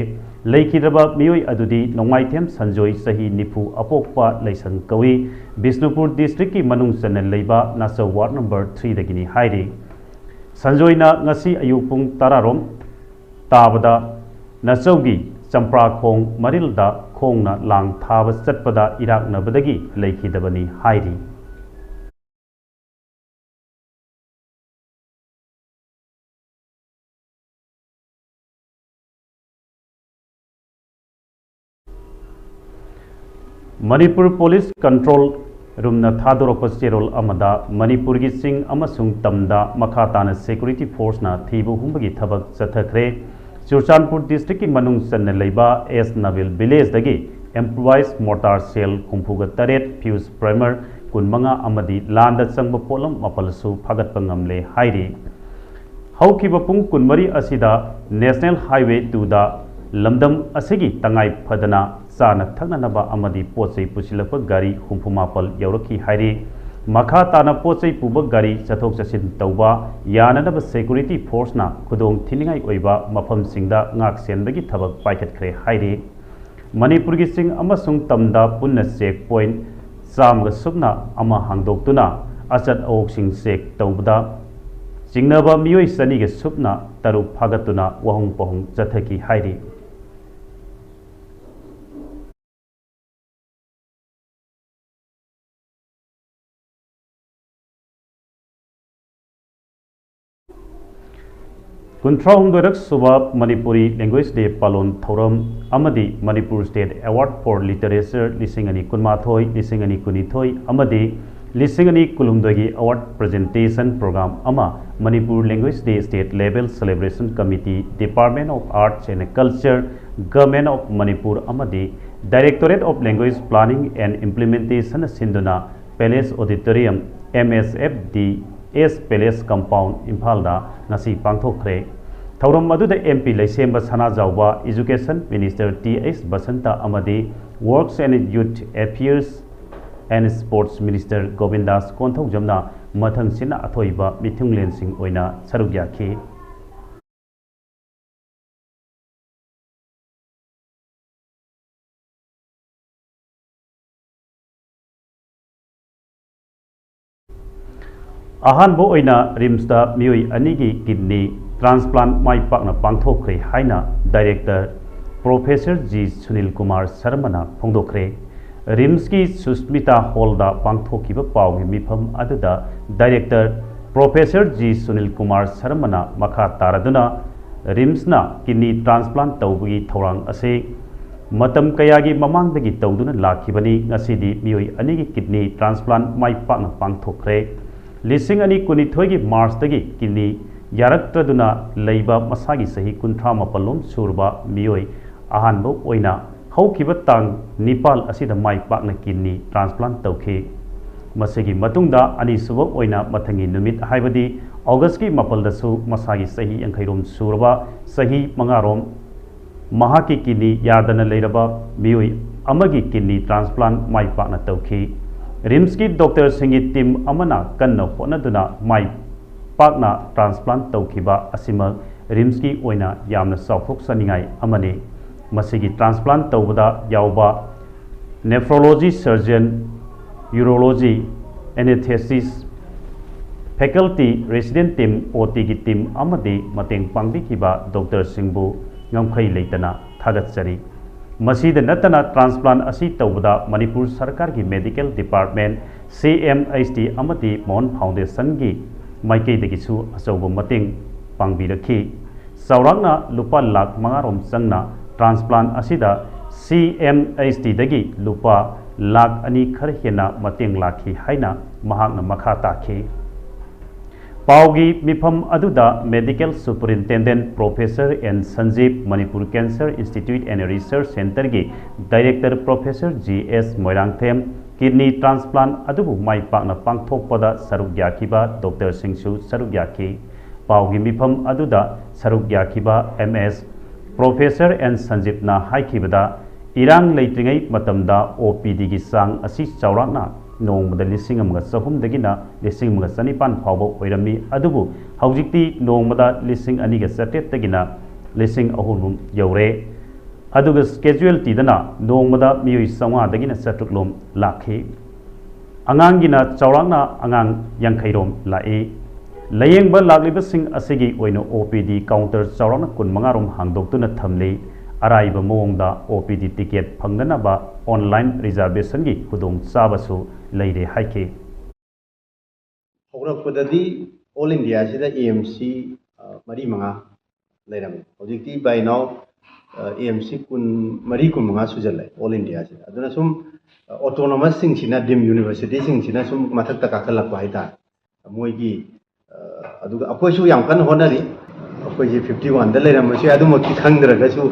ꯂꯩꯈꯤꯗ꯭ꯔꯕ ꯃꯤꯑꯣꯏ ꯑꯗꯨꯗꯤ ꯅꯣꯡꯃꯥꯏꯊꯦꯝ ꯁꯟꯖꯣꯏ, ꯆꯍꯤ ꯅꯤꯐꯨ, ꯑꯄꯣꯛꯄ ꯂꯩꯁꯪ ꯀꯧꯏ꯫ ꯕꯤꯁꯅꯨꯄꯨꯔ ꯗꯤꯁꯇ꯭ꯔꯤꯛꯀꯤ ꯃꯅꯨꯡ ꯆꯟꯅ ꯂꯩꯕ ꯅꯥꯆꯧ ꯋꯥꯔꯗ ꯅꯝꯕꯔ ꯊ꯭ꯔꯤꯗꯒꯤꯅꯤ ꯍꯥꯏꯔꯤ꯫ ꯁꯟꯖꯣꯏꯅ ꯉꯁꯤ ꯑꯌꯨꯛ ꯄꯨꯡ ꯇꯔꯥꯔꯣꯝ ꯇꯥꯕꯗ ꯅꯥꯆꯧꯒꯤ ꯆꯝꯄ꯭ꯔꯥꯈꯣꯡ ꯃꯔꯤꯜꯗ ꯈꯣꯡꯅ ꯂꯥꯡ ꯊꯥꯕ ꯆꯠꯄꯗ ꯏꯔꯥꯛꯅꯕꯗꯒꯤ ꯂꯩꯈꯤꯗꯕꯅꯤ ꯍꯥꯏꯔꯤ꯫ ꯃꯅꯤꯄꯨꯔ ꯄꯨꯂꯤꯁ ꯀꯟꯇ꯭ꯔꯣꯜ ꯔꯨꯝꯅ ꯊꯥꯗꯣꯔꯛꯄ ꯆꯦꯔꯣꯜ ꯑꯃꯗ ꯃꯅꯤꯄꯨꯔꯒꯤ ꯆꯤꯡ ꯑꯃꯁꯨꯡ ꯇꯝꯗ ꯃꯈꯥ ꯇꯥꯅ ꯁꯦꯀ꯭ꯌꯨꯔꯤꯇꯤ ꯐꯣꯔꯁꯅ ꯊꯤꯕ ꯍꯨꯝꯕꯒꯤ ꯊꯕꯛ ꯆꯠꯊꯈ꯭ꯔꯦ꯫ ꯆꯨꯔꯆꯥꯟꯄꯨꯔ ꯗꯤꯁꯇ꯭ꯔꯤꯛꯀꯤ ꯃꯅꯨꯡ ꯆꯟꯅ ꯂꯩꯕ ꯑꯦꯁ ꯅꯕꯤꯜ ꯚꯤꯂꯦꯖꯗꯒꯤ ꯏꯝꯄ꯭ꯔꯣꯚꯥꯏꯖ ꯃꯣꯔꯇꯥꯔ ꯁꯦꯜ ꯍꯨꯝꯐꯨꯒ ꯇꯔꯦꯠ, ꯐ꯭ꯌꯨꯁ ꯄ꯭ꯔꯥꯏꯃꯔ ꯀꯨꯟꯃꯉꯥ ꯑꯃꯗꯤ ꯂꯥꯟꯗ ꯆꯪꯕ ꯄꯣꯠꯂꯝ ꯃꯥꯄꯜꯁꯨ ꯐꯥꯒꯠꯄ ꯉꯝꯂꯦ ꯍꯥꯏꯔꯤ꯫ ꯍꯧꯈꯤꯕ ꯄꯨꯡ ꯀꯨꯟꯃꯔꯤ ꯑꯁꯤꯗ ꯅꯦꯁꯅꯦꯜ ꯍꯥꯏꯋꯦ ꯇꯨꯗ ꯂꯝꯗꯝ ꯑꯁꯤꯒꯤ ꯇꯉꯥꯏ ꯐꯗꯅ ꯆꯥꯅ ꯊꯛꯅꯅꯕ ꯑꯃꯗꯤ ꯄꯣꯠ ꯆꯩ ꯄꯨꯁꯤꯜꯂꯛꯄ ꯒꯥꯔꯤ ꯍꯨꯝꯐꯨ ꯃꯥꯄꯜ ꯌꯧꯔꯛꯈꯤ ꯍꯥꯏꯔꯤ꯫ ꯃꯈꯥ ꯇꯥꯅ ꯄꯣꯠ ꯆꯩ ꯄꯨꯕ ꯒꯥꯔꯤ ꯆꯠꯊꯣꯛ ꯆꯠꯁꯤꯟ ꯇꯧꯕ ꯌꯥꯅꯅꯕ ꯁꯦꯀ꯭ꯌꯨꯔꯤꯇꯤ ꯐꯣꯔꯁꯅ ꯈꯨꯗꯣꯡ ꯊꯤꯅꯤꯡꯉꯥꯏ ꯑꯣꯏꯕ ꯃꯐꯝꯁꯤꯡꯗ ꯉꯥꯛ ꯁꯦꯟꯕꯒꯤ ꯊꯕꯛ ꯄꯥꯏꯈꯠꯈ꯭ꯔꯦ ꯍꯥꯏꯔꯤ꯫ ꯃꯅꯤꯄꯨꯔꯒꯤ ꯆꯤꯡ ꯑꯃꯁꯨꯡ ꯇꯝꯗ ꯄꯨꯟꯅ ꯆꯦꯛ ꯄꯣꯏꯟꯠ ꯆꯥꯝꯃꯒ ꯁꯨꯞꯅ ꯑꯃ ꯍꯥꯡꯗꯣꯛꯇꯨꯅ ꯑꯆꯠ ꯑꯋꯣꯛꯁꯤꯡ ꯆꯦꯛ ꯇꯧꯕꯗ ꯆꯤꯡꯅꯕ ꯃꯤꯑꯣꯏ ꯆꯅꯤꯒ ꯁꯨꯞꯅ ꯇꯔꯨꯛ ꯐꯥꯒꯠꯇꯨꯅ ꯋꯥꯍꯪ ꯄꯥꯎꯍꯪ ꯆꯠꯊꯈꯤ ꯍꯥꯏꯔꯤ꯫ ꯀꯨꯟꯊ꯭ꯔꯥ ꯍꯨꯝꯗꯣꯏꯔꯛ ꯁꯨꯕ ꯃꯅꯤꯄꯨꯔꯤ ꯂꯦꯡꯒ꯭ꯋꯦꯖ ꯗꯦ ꯄꯥꯂꯣꯟ ꯊꯧꯔꯝ ꯑꯃꯗꯤ Manipur State Award for Literature ꯂꯤꯁꯤꯡ ꯑꯅꯤ ꯀꯨꯟꯃꯥꯊꯣꯏ, ꯂꯤꯁꯤꯡ ꯑꯅꯤ ꯀꯨꯟꯅꯤꯊꯣꯏ ꯑꯃꯗꯤ ꯂꯤꯁꯤꯡ ꯑꯅꯤ ꯀꯨꯟꯍꯨꯝꯗꯣꯏꯒꯤ ꯑꯦꯋꯥꯔꯗ ꯄ꯭ꯔꯖꯦꯟꯇꯦꯁꯟ ꯄ꯭ꯔꯣꯒ꯭ꯔꯥꯝ ꯑꯃ Manipur Language Day State Level Celebration Committee, Department of Arts and Culture, Government of Manipur ꯑꯃꯗꯤ Directorate of Language Planning and Implementation ꯁꯤꯟꯗꯨꯅ Palace Auditorium, M S F D S Palace Compound, ꯏꯝꯐꯥꯜꯗ ꯉꯁꯤ ꯄꯥꯡꯊꯣꯛꯈ꯭ꯔꯦ꯫ ꯊꯧꯔꯝ ꯑꯗꯨꯗ M P ꯂꯩꯁꯦꯝꯕ ꯁꯅꯥꯖꯥꯎꯕ, Education Minister T H Basanta ꯑꯃꯗꯤ Works and Youth Affairs and Sports Minister ꯒꯣꯕꯤꯟꯗꯥꯁ ꯀꯣꯟꯊꯧꯖꯝꯅ ꯃꯊꯪꯁꯤꯠꯅ ꯑꯊꯣꯏꯕ ꯃꯤꯊꯨꯡꯂꯦꯟꯁꯤꯡ ꯑꯣꯏꯅ ꯁꯔꯨꯛ ꯌꯥꯈꯤ꯫ ꯑꯍꯥꯟꯕ ꯑꯣꯏꯅ ꯔꯤꯝꯁꯇ ꯃꯤꯑꯣꯏ ꯑꯅꯤꯒꯤ ꯀꯤꯗꯅꯤ ꯇ꯭ꯔꯥꯟꯁꯄ꯭ꯂꯥꯟꯠ ꯃꯥꯏ ꯄꯥꯛꯅ ꯄꯥꯡꯊꯣꯛꯈ꯭ꯔꯦ ꯍꯥꯏꯅ director professor G Sunil Kumar ꯁꯔꯃꯅ ꯐꯣꯡꯗꯣꯛꯈ꯭ꯔꯦ꯫ ꯔꯤꯝꯁꯀꯤ ꯁꯨꯁꯃꯤꯇꯥ ꯍꯣꯜꯗ ꯄꯥꯡꯊꯣꯛꯈꯤꯕ ꯄꯥꯎꯒꯤ ꯃꯤꯐꯝ ꯑꯗꯨꯗ director professor G Sunil Kumar ꯁꯔꯃꯅ ꯃꯈꯥ ꯇꯥꯔꯗꯨꯅ, ꯔꯤꯝꯁꯅ ꯀꯤꯗꯅꯤ ꯇ꯭ꯔꯥꯟꯁꯄ꯭ꯂꯥꯟ ꯇꯧꯕꯒꯤ ꯊꯧꯔꯥꯡ ꯑꯁꯤ ꯃꯇꯝ ꯀꯌꯥꯒꯤ ꯃꯃꯥꯡꯗꯒꯤ ꯇꯧꯗꯨꯅ ꯂꯥꯛꯈꯤꯕꯅꯤ꯫ ꯉꯁꯤꯗꯤ ꯃꯤꯑꯣꯏ ꯑꯅꯤꯒꯤ ꯀꯤꯗꯅꯤ ꯇ꯭ꯔꯥꯟꯁꯄ꯭ꯂꯥꯟ ꯃꯥꯏ ꯄꯥꯛꯅ ꯄꯥꯡꯊꯣꯛꯈ꯭ꯔꯦ꯫ ꯂꯤꯁꯤꯡ ꯑꯅꯤ ꯀꯨꯟꯅꯤꯊꯣꯏꯒꯤ ꯃꯥꯔꯆꯇꯒꯤ ꯀꯤꯗꯅꯤ ꯌꯥꯔꯛꯇ꯭ꯔꯗꯨꯅ ꯂꯩꯕ ꯃꯁꯥꯒꯤ ꯆꯍꯤ ꯀꯨꯟꯊ꯭ꯔꯥ ꯃꯥꯄꯜ ꯂꯣꯝ ꯁꯨꯔꯕ ꯃꯤꯑꯣꯏ ꯑꯍꯥꯟꯕ ꯑꯣꯏꯅ ꯍꯧꯈꯤꯕ ꯇꯥꯡ ꯅꯤꯄꯥꯜ ꯑꯁꯤꯗ ꯃꯥꯏ ꯄꯥꯛꯅ ꯀꯤꯗꯅꯤ ꯇ꯭ꯔꯥꯟꯁꯄ꯭ꯂꯥꯟ ꯇꯧꯈꯤ꯫ ꯃꯁꯤꯒꯤ ꯃꯇꯨꯡꯗ ꯑꯅꯤꯁꯨꯕ ꯑꯣꯏꯅ ꯃꯊꯪꯒꯤ ꯅꯨꯃꯤꯠ, ꯍꯥꯏꯕꯗꯤ ꯑꯣꯒꯁꯀꯤ ꯃꯥꯄꯜꯗꯁꯨ ꯃꯁꯥꯒꯤ ꯆꯍꯤ ꯌꯥꯡꯈꯩ ꯔꯣꯝ ꯁꯨꯔꯕ, ꯆꯍꯤ ꯃꯉꯥ ꯔꯣꯝ ꯃꯍꯥꯛꯀꯤ ꯀꯤꯗꯅꯤ ꯌꯥꯗꯅ ꯂꯩꯔꯕ ꯃꯤꯑꯣꯏ ꯑꯃꯒꯤ ꯀꯤꯗꯅꯤ ꯇ꯭ꯔꯥꯟꯁꯄ꯭ꯂꯥꯟ ꯃꯥꯏ ꯄꯥꯛꯅ ꯇꯧꯈꯤ꯫ ꯔꯤꯝꯁꯀꯤ ꯗꯣꯛꯇꯔꯁꯤꯡꯒꯤ ꯇꯤꯝ ꯑꯃꯅ ꯀꯟꯅ ꯍꯣꯠꯅꯗꯨꯅ ꯃꯥꯏ ꯄꯥꯛꯅ ꯇ꯭ꯔꯥꯟꯁꯄ꯭ꯂꯥꯟ ꯇꯧꯈꯤꯕ ꯑꯁꯤꯃꯛ ꯔꯤꯝꯁꯀꯤ ꯑꯣꯏꯅ ꯌꯥꯝꯅ ꯆꯥꯎꯊꯣꯛꯆꯅꯤꯡꯉꯥꯏ ꯑꯃꯅꯤ꯫ ꯃꯁꯤꯒꯤ ꯇ꯭ꯔꯥꯟꯁꯄ꯭ꯂꯥꯟ ꯇꯧꯕꯗ ꯌꯥꯎꯕ nephrology surgeon, urology, anaesthetist, faculty resident team, OTꯒꯤ ꯇꯤꯝ ꯑꯃꯗꯤ ꯃꯇꯦꯡ ꯄꯥꯡꯕꯤꯈꯤꯕ ꯗꯣꯛꯇꯔꯁꯤꯡꯕꯨ ꯉꯝꯈꯩ ꯂꯩꯇꯅ ꯊꯥꯒꯠꯆꯔꯤ꯫ ꯃꯁꯤꯗ ꯅꯠꯇꯅ, ꯇ꯭ꯔꯥꯟꯁꯄ꯭ꯂꯥꯟ ꯑꯁꯤ ꯇꯧꯕꯗ ꯃꯅꯤꯄꯨꯔ ꯁꯔꯀꯥꯔꯒꯤ ꯃꯦꯗꯤꯀꯦꯜ ꯗꯤꯄꯥꯔꯠꯃꯦꯟ, CMHT ꯑꯃꯗꯤ ꯃꯣꯍꯟ ꯐꯥꯎꯟꯗꯦꯁꯟꯒꯤ ꯃꯥꯏꯀꯩꯗꯒꯤꯁꯨ ꯑꯆꯧꯕ ꯃꯇꯦꯡ ꯄꯥꯡꯕꯤꯔꯛꯈꯤ꯫ ꯆꯥꯎꯔꯥꯛꯅ ꯂꯨꯄꯥ ꯂꯥꯈ ꯃꯉꯥ ꯔꯣꯝ ꯆꯪꯅ ꯇ꯭ꯔꯥꯟꯁꯄ꯭ꯂꯥꯟ ꯑꯁꯤꯗ CMHTꯗꯒꯤ ꯂꯨꯄꯥ ꯂꯥꯈ ꯑꯅꯤ ꯈꯔ ꯍꯦꯟꯅ ꯃꯇꯦꯡ ꯂꯥꯛꯈꯤ ꯍꯥꯏꯅ ꯃꯍꯥꯛꯅ ꯃꯈꯥ ꯇꯥꯈꯤ꯫ ꯄꯥꯎꯒꯤ ꯃꯤꯐꯝ ꯑꯗꯨꯗ medical superintendent professor N Sanjib, Manipur cancer institute and research ꯁꯦꯟꯇꯔꯒꯤ director professor G S Moirangthem, kidney transplant ꯑꯗꯨꯕꯨ ꯃꯥꯏ ꯄꯥꯛꯅ ꯄꯥꯡꯊꯣꯛꯄꯗ ꯁꯔꯨꯛ ꯌꯥꯈꯤꯕ ꯗꯣꯛꯇꯔꯁꯤꯡꯁꯨ ꯁꯔꯨꯛ ꯌꯥꯈꯤ꯫ ꯄꯥꯎꯒꯤ ꯃꯤꯐꯝ ꯑꯗꯨꯗ ꯁꯔꯨꯛ ꯌꯥꯈꯤꯕ MS ꯄ꯭ꯔꯣꯐꯦꯁꯔ ꯑꯦꯟ ꯁꯟꯖꯤꯞꯅ ꯍꯥꯏꯈꯤꯕꯗ, ꯏꯔꯥꯡ ꯂꯩꯇ꯭ꯔꯤꯉꯩ ꯃꯇꯝꯗ OPDꯒꯤ ꯆꯥꯡ ꯑꯁꯤ ꯆꯥꯎꯔꯥꯛꯅ ꯅꯣꯡꯃꯗ ꯂꯤꯁꯤꯡ ꯑꯃꯒ ꯆꯍꯨꯝꯗꯒꯤꯅ ꯂꯤꯁꯤꯡ ꯑꯃꯒ ꯆꯅꯤꯄꯥꯟ ꯐꯥꯎꯕ ꯑꯣꯏꯔꯝꯃꯤ꯫ ꯑꯗꯨꯕꯨ ꯍꯧꯖꯤꯛꯇꯤ ꯅꯣꯡꯃꯗ ꯂꯤꯁꯤꯡ ꯑꯅꯤꯒ ꯆꯥꯇ꯭ꯔꯦꯠꯇꯒꯤꯅ ꯂꯤꯁꯤꯡ ꯑꯍꯨꯝ ꯌꯧꯔꯦ꯫ ꯑꯗꯨꯒ casualtyꯗꯅ ꯅꯣꯡꯃꯗ ꯃꯤꯑꯣꯏ ꯆꯥꯝꯃꯉꯥꯗꯒꯤꯅ ꯆꯥꯇ꯭ꯔꯨꯛ ꯂꯣꯝ ꯂꯥꯛꯈꯤ꯫ ꯑꯉꯥꯡꯒꯤꯅ ꯆꯥꯎꯔꯥꯛꯅ ꯑꯉꯥꯡ ꯌꯥꯡꯈꯩ ꯔꯣꯝ ꯂꯥꯛꯏ꯫ ꯂꯥꯌꯦꯡꯕ ꯂꯥꯛꯂꯤꯕꯁꯤꯡ ꯑꯁꯤꯒꯤ ꯑꯣꯏꯅ OPD counter ꯆꯥꯎꯔꯥꯛꯅ ꯀꯨꯟꯃꯉꯥ ꯔꯣꯝ ꯍꯥꯡꯗꯣꯛꯇꯨꯅ ꯊꯝꯂꯤ꯫ ꯑꯔꯥꯏꯕ ꯃꯑꯣꯡꯗ ꯑꯣ ꯄꯤ ꯗꯤ ꯇꯤꯀꯦꯠ ꯐꯪꯅꯅꯕ ꯑꯣꯟꯂꯥꯏꯟ ꯔꯤꯖꯥꯔꯕꯦꯁꯟꯒꯤ ꯈꯨꯗꯣꯡꯆꯥꯕꯁꯨ ꯂꯩꯔꯦ ꯍꯥꯏꯈꯤ꯫ ꯍꯧꯔꯛꯄꯗꯗꯤ ꯑꯣꯜ ꯏꯟꯗꯤꯌꯥꯁꯤꯗ ꯑꯦ ꯑꯦꯝ ꯁꯤ ꯃꯔꯤ ꯃꯉꯥ ꯂꯩꯔꯝꯃꯤ꯫ ꯍꯧꯖꯤꯛꯇꯤ ꯕꯥꯏ ꯅꯥꯎ ꯑꯦ ꯑꯦꯝ ꯁꯤ ꯀꯨꯟ ꯃꯔꯤ ꯀꯨꯟ ꯃꯉꯥ ꯁꯨꯖꯜꯂꯦ ꯑꯣꯜ ꯏꯟꯗꯤꯌꯥꯁꯤꯗ꯫ ꯑꯗꯨꯅ ꯁꯨꯝ ꯑꯣꯇꯣꯅꯣꯃꯁꯁꯤꯡꯁꯤꯅ, ꯗꯤꯝ ꯌꯨꯅꯤꯚꯔꯁꯤꯇꯤꯁꯤꯡꯁꯤꯅ ꯁꯨꯝ ꯃꯊꯛꯇ ꯀꯥꯈꯠꯂꯛꯄ ꯍꯥꯏꯇꯥꯔꯦ꯫ ꯃꯣꯏꯒꯤ ꯑꯗꯨꯒ ꯑꯩꯈꯣꯏꯁꯨ ꯌꯥꯝ ꯀꯟꯅ ꯍꯣꯠꯅꯔꯤ꯫ ꯑꯩꯈꯣꯏꯁꯦ ꯐꯤꯐꯇꯤ ꯋꯥꯟꯗ ꯂꯩꯔꯝꯕꯁꯨ ꯌꯥꯏ꯫ ꯑꯗꯨꯃꯛꯇꯤ ꯈꯪꯗ꯭ꯔꯒꯁꯨ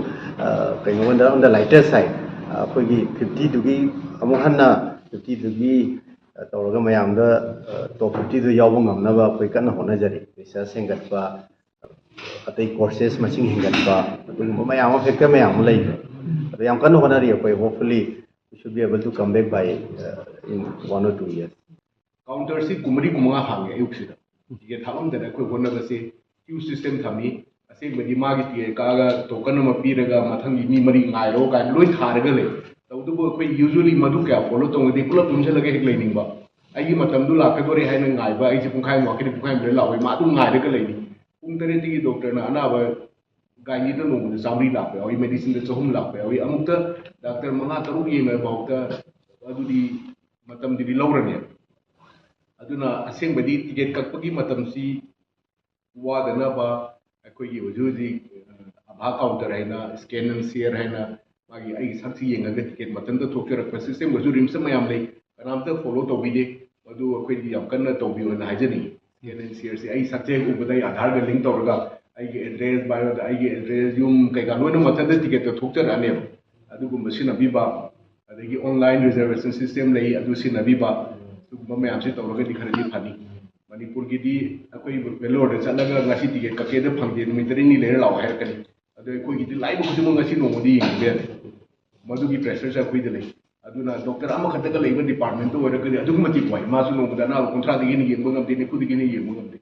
ꯀꯩꯅꯣ, on the lighter side, ꯑꯩꯈꯣꯏꯒꯤ ꯐꯤꯐꯇꯤꯗꯨꯒꯤ ꯑꯃꯨꯛ ꯍꯟꯅ ꯐꯤꯐꯇꯤꯗꯨꯒꯤ ꯇꯧꯔꯒ ꯃꯌꯥꯝꯗ ꯇꯣꯞ ꯐꯤꯐꯇꯤꯗꯨ ꯌꯥꯎꯕ ꯉꯝꯅꯕ ꯑꯩꯈꯣꯏ ꯀꯟꯅ ꯍꯣꯠꯅꯖꯔꯤ꯫ ꯔꯤꯁꯔꯁ ꯍꯦꯟꯒꯠꯄ, ꯑꯇꯩ ꯀꯣꯔꯁꯦꯁ ꯃꯁꯤꯡ ꯍꯦꯟꯒꯠꯄ, ꯑꯗꯨꯒꯨꯝꯕ ꯃꯌꯥꯝ ꯑꯃ, ꯐꯦꯛꯇꯔ ꯃꯌꯥꯝ ꯑꯃ ꯂꯩꯈ꯭ꯔꯦ꯫ ꯑꯗꯣ ꯌꯥꯝ ꯀꯟꯅ ꯍꯣꯠꯅꯔꯤ ꯑꯩꯈꯣꯏ꯫ Hopefully we should be able to come back by in one or two years. ꯀꯥꯎꯟꯇꯔꯁꯤ ꯀꯨꯟꯃꯔꯤ ꯀꯨꯟꯃꯉꯥ ꯍꯥꯡꯉꯦ ꯑꯌꯨꯛꯁꯤꯗ꯫ ꯇꯤꯀꯦꯠ ꯍꯥꯞꯂꯝꯗꯅ ꯑꯩꯈꯣꯏ ꯍꯣꯠꯅꯕꯁꯦ꯫ ꯀ꯭ꯌꯨ ꯁꯤꯁꯇꯦꯝ ꯊꯝꯃꯤ꯫ ꯑꯁꯦꯡꯕꯗꯤ ꯃꯥꯒꯤ ꯇꯤꯀꯦꯠ ꯀꯛꯑꯒ ꯇꯣꯀꯟ ꯑꯃ ꯄꯤꯔꯒ ꯃꯊꯪꯒꯤ ꯃꯤ ꯃꯔꯤ ꯉꯥꯏꯔꯣ ꯀꯥꯏꯅ ꯂꯣꯏ ꯊꯥꯔꯒ ꯂꯩ꯫ ꯇꯧꯕꯇꯕꯨ ꯑꯩꯈꯣꯏ ꯌꯨꯖ꯭ꯋꯦꯂꯤ ꯃꯗꯨ ꯀꯌꯥ ꯐꯣꯂꯣ ꯇꯧꯅꯗꯦ꯫ ꯄꯨꯂꯞ ꯄꯨꯟꯁꯤꯜꯂꯒ ꯍꯦꯛ ꯂꯩꯅꯤꯡꯕ꯫ ꯑꯩꯒꯤ ꯃꯇꯝꯗꯨ ꯂꯥꯛꯀꯗꯣꯔꯦ ꯍꯥꯏꯅ ꯉꯥꯏꯕ꯫ ꯑꯩꯁꯦ ꯄꯨꯡꯈꯥꯏꯃꯨꯛ ꯋꯥꯠꯀꯅꯤ, ꯄꯨꯡꯈꯥꯏꯃꯨꯛ ꯂꯩꯔ ꯂꯥꯛꯑꯣꯏ꯫ ꯃꯥ ꯑꯗꯨꯝ ꯉꯥꯏꯔꯒ ꯂꯩꯅꯤ꯫ ꯄꯨꯡ ꯇꯔꯦꯠꯇꯒꯤ ꯗꯣꯛꯇꯔꯅ ꯑꯅꯥꯕ ꯒꯥꯏꯅꯤꯗ ꯅꯣꯡꯃꯗ ꯆꯥꯝꯃꯔꯤ ꯂꯥꯛꯄ ꯌꯥꯎꯏ, ꯃꯦꯗꯤꯁꯤꯟꯗ ꯆꯍꯨꯝ ꯂꯥꯛꯄ ꯌꯥꯎꯏ꯫ ꯑꯃꯨꯛꯇ ꯗꯥꯛꯇꯔ ꯃꯉꯥ ꯇꯔꯨꯛ ꯌꯦꯡꯉꯐꯥꯎꯗ ꯑꯗꯨꯗꯤ ꯃꯇꯝꯗꯨꯗꯤ ꯂꯧꯔꯅꯦꯕ꯫ ꯑꯗꯨꯅ ꯑꯁꯦꯡꯕꯗꯤ ꯇꯤꯀꯦꯠ ꯀꯛꯄꯒꯤ ꯃꯇꯝꯁꯤ ꯋꯥꯗꯅꯕ ꯑꯩꯈꯣꯏꯒꯤ ꯍꯧꯖꯤꯛ ꯍꯧꯖꯤꯛ ꯑꯚꯥ ꯀꯥꯎꯟꯇꯔ ꯍꯥꯏꯅ ꯁ꯭ꯀꯦꯟ ꯑꯦꯟ ꯁꯤꯌꯔ ꯍꯥꯏꯅ ꯃꯥꯒꯤ ꯑꯩꯒꯤ ꯁꯛꯁꯤ ꯌꯦꯡꯉꯒ ꯇꯤꯀꯦꯠ ꯃꯊꯟꯇ ꯊꯣꯛꯆꯔꯛꯄ ꯁꯤꯁꯇꯦꯝꯒꯁꯨ ꯔꯤꯝꯁꯇ ꯃꯌꯥꯝ ꯂꯩ꯫ ꯀꯅꯥꯝꯇ ꯐꯣꯂꯣ ꯇꯧꯕꯤꯗꯦ꯫ ꯃꯗꯨ ꯑꯩꯈꯣꯏꯗꯤ ꯌꯥꯝ ꯀꯟꯅ ꯇꯧꯕꯤꯌꯣꯅ ꯍꯥꯏꯖꯅꯤꯡꯉꯤ꯫ ꯁ꯭ꯀꯦꯟ ꯑꯦꯟ ꯁꯤꯌꯔꯁꯤ ꯑꯩ ꯁꯛꯁꯦ ꯍꯦꯛ ꯎꯕꯗ ꯑꯩ ꯑꯙꯥꯔꯒ ꯂꯤꯡ ꯇꯧꯔꯒ ꯑꯩꯒꯤ ꯑꯦꯗ꯭ꯔꯦꯁ, ꯕꯥꯏꯑꯣꯗ ꯑꯩꯒꯤ ꯑꯦꯗ꯭ꯔꯦꯁ, ꯌꯨꯝ ꯀꯩꯀꯥ ꯂꯣꯏꯅ ꯃꯊꯟꯇ ꯇꯤꯀꯦꯠꯇ ꯊꯣꯛꯆꯔꯛꯑꯅꯦꯕ꯫ ꯑꯗꯨꯒꯨꯝꯕ ꯁꯤꯖꯤꯟꯅꯕꯤꯕ, ꯑꯗꯒꯤ ꯑꯣꯟꯂꯥꯏꯟ ꯔꯤꯖꯔꯕꯦꯁꯟ ꯁꯤꯁꯇꯦꯝ ꯂꯩ, ꯑꯗꯨ ꯁꯤꯖꯤꯟꯅꯕꯤꯕ꯫ ꯑꯗꯨꯒꯨꯝꯕ ꯃꯌꯥꯝꯁꯤ ꯇꯧꯔꯒꯗꯤ ꯈꯔꯗꯤ ꯐꯅꯤ꯫ ꯃꯅꯤꯄꯨꯔꯒꯤꯗꯤ ꯑꯩꯈꯣꯏ ꯕꯦꯂꯣꯔꯗ ꯆꯠꯂꯒ ꯉꯁꯤ ꯇꯤꯀꯦꯠ ꯀꯛꯀꯦꯗ ꯐꯪꯗꯦ, ꯅꯨꯃꯤꯠ ꯇꯔꯦꯠꯅꯤ ꯂꯩꯔ ꯂꯥꯛꯑꯣ ꯍꯥꯏꯔꯛꯀꯅꯤ꯫ ꯑꯗꯣ ꯑꯩꯈꯣꯏꯒꯤꯗꯤ ꯂꯥꯛꯏꯕ ꯈꯨꯗꯤꯡꯃꯛ ꯉꯁꯤ ꯅꯣꯡꯃꯗꯤ ꯌꯦꯡꯕꯤꯕ ꯌꯥꯗꯦ꯫ ꯃꯗꯨꯒꯤ ꯄ꯭ꯔꯦꯁꯔꯁꯦ ꯑꯩꯈꯣꯏꯗ ꯂꯩ꯫ ꯑꯗꯨꯅ ꯗꯣꯛꯇꯔ ꯑꯃꯈꯛꯇꯒ ꯂꯩꯕ ꯗꯤꯄꯥꯔꯠꯃꯦꯟꯇ ꯑꯣꯏꯔꯒꯗꯤ ꯑꯗꯨꯛꯀꯤ ꯃꯇꯤꯛ ꯋꯥꯏ꯫ ꯃꯥꯁꯨ ꯅꯣꯡꯃꯗ ꯑꯅꯥꯕ ꯀꯨꯟꯊ꯭ꯔꯥꯗꯒꯤ ꯍꯦꯟꯅ ꯌꯦꯡꯕ ꯉꯝꯗꯦ, ꯅꯤꯐꯨꯗꯒꯤ ꯍꯦꯟꯅ ꯌꯦꯡꯕ ꯉꯝꯗꯦ꯫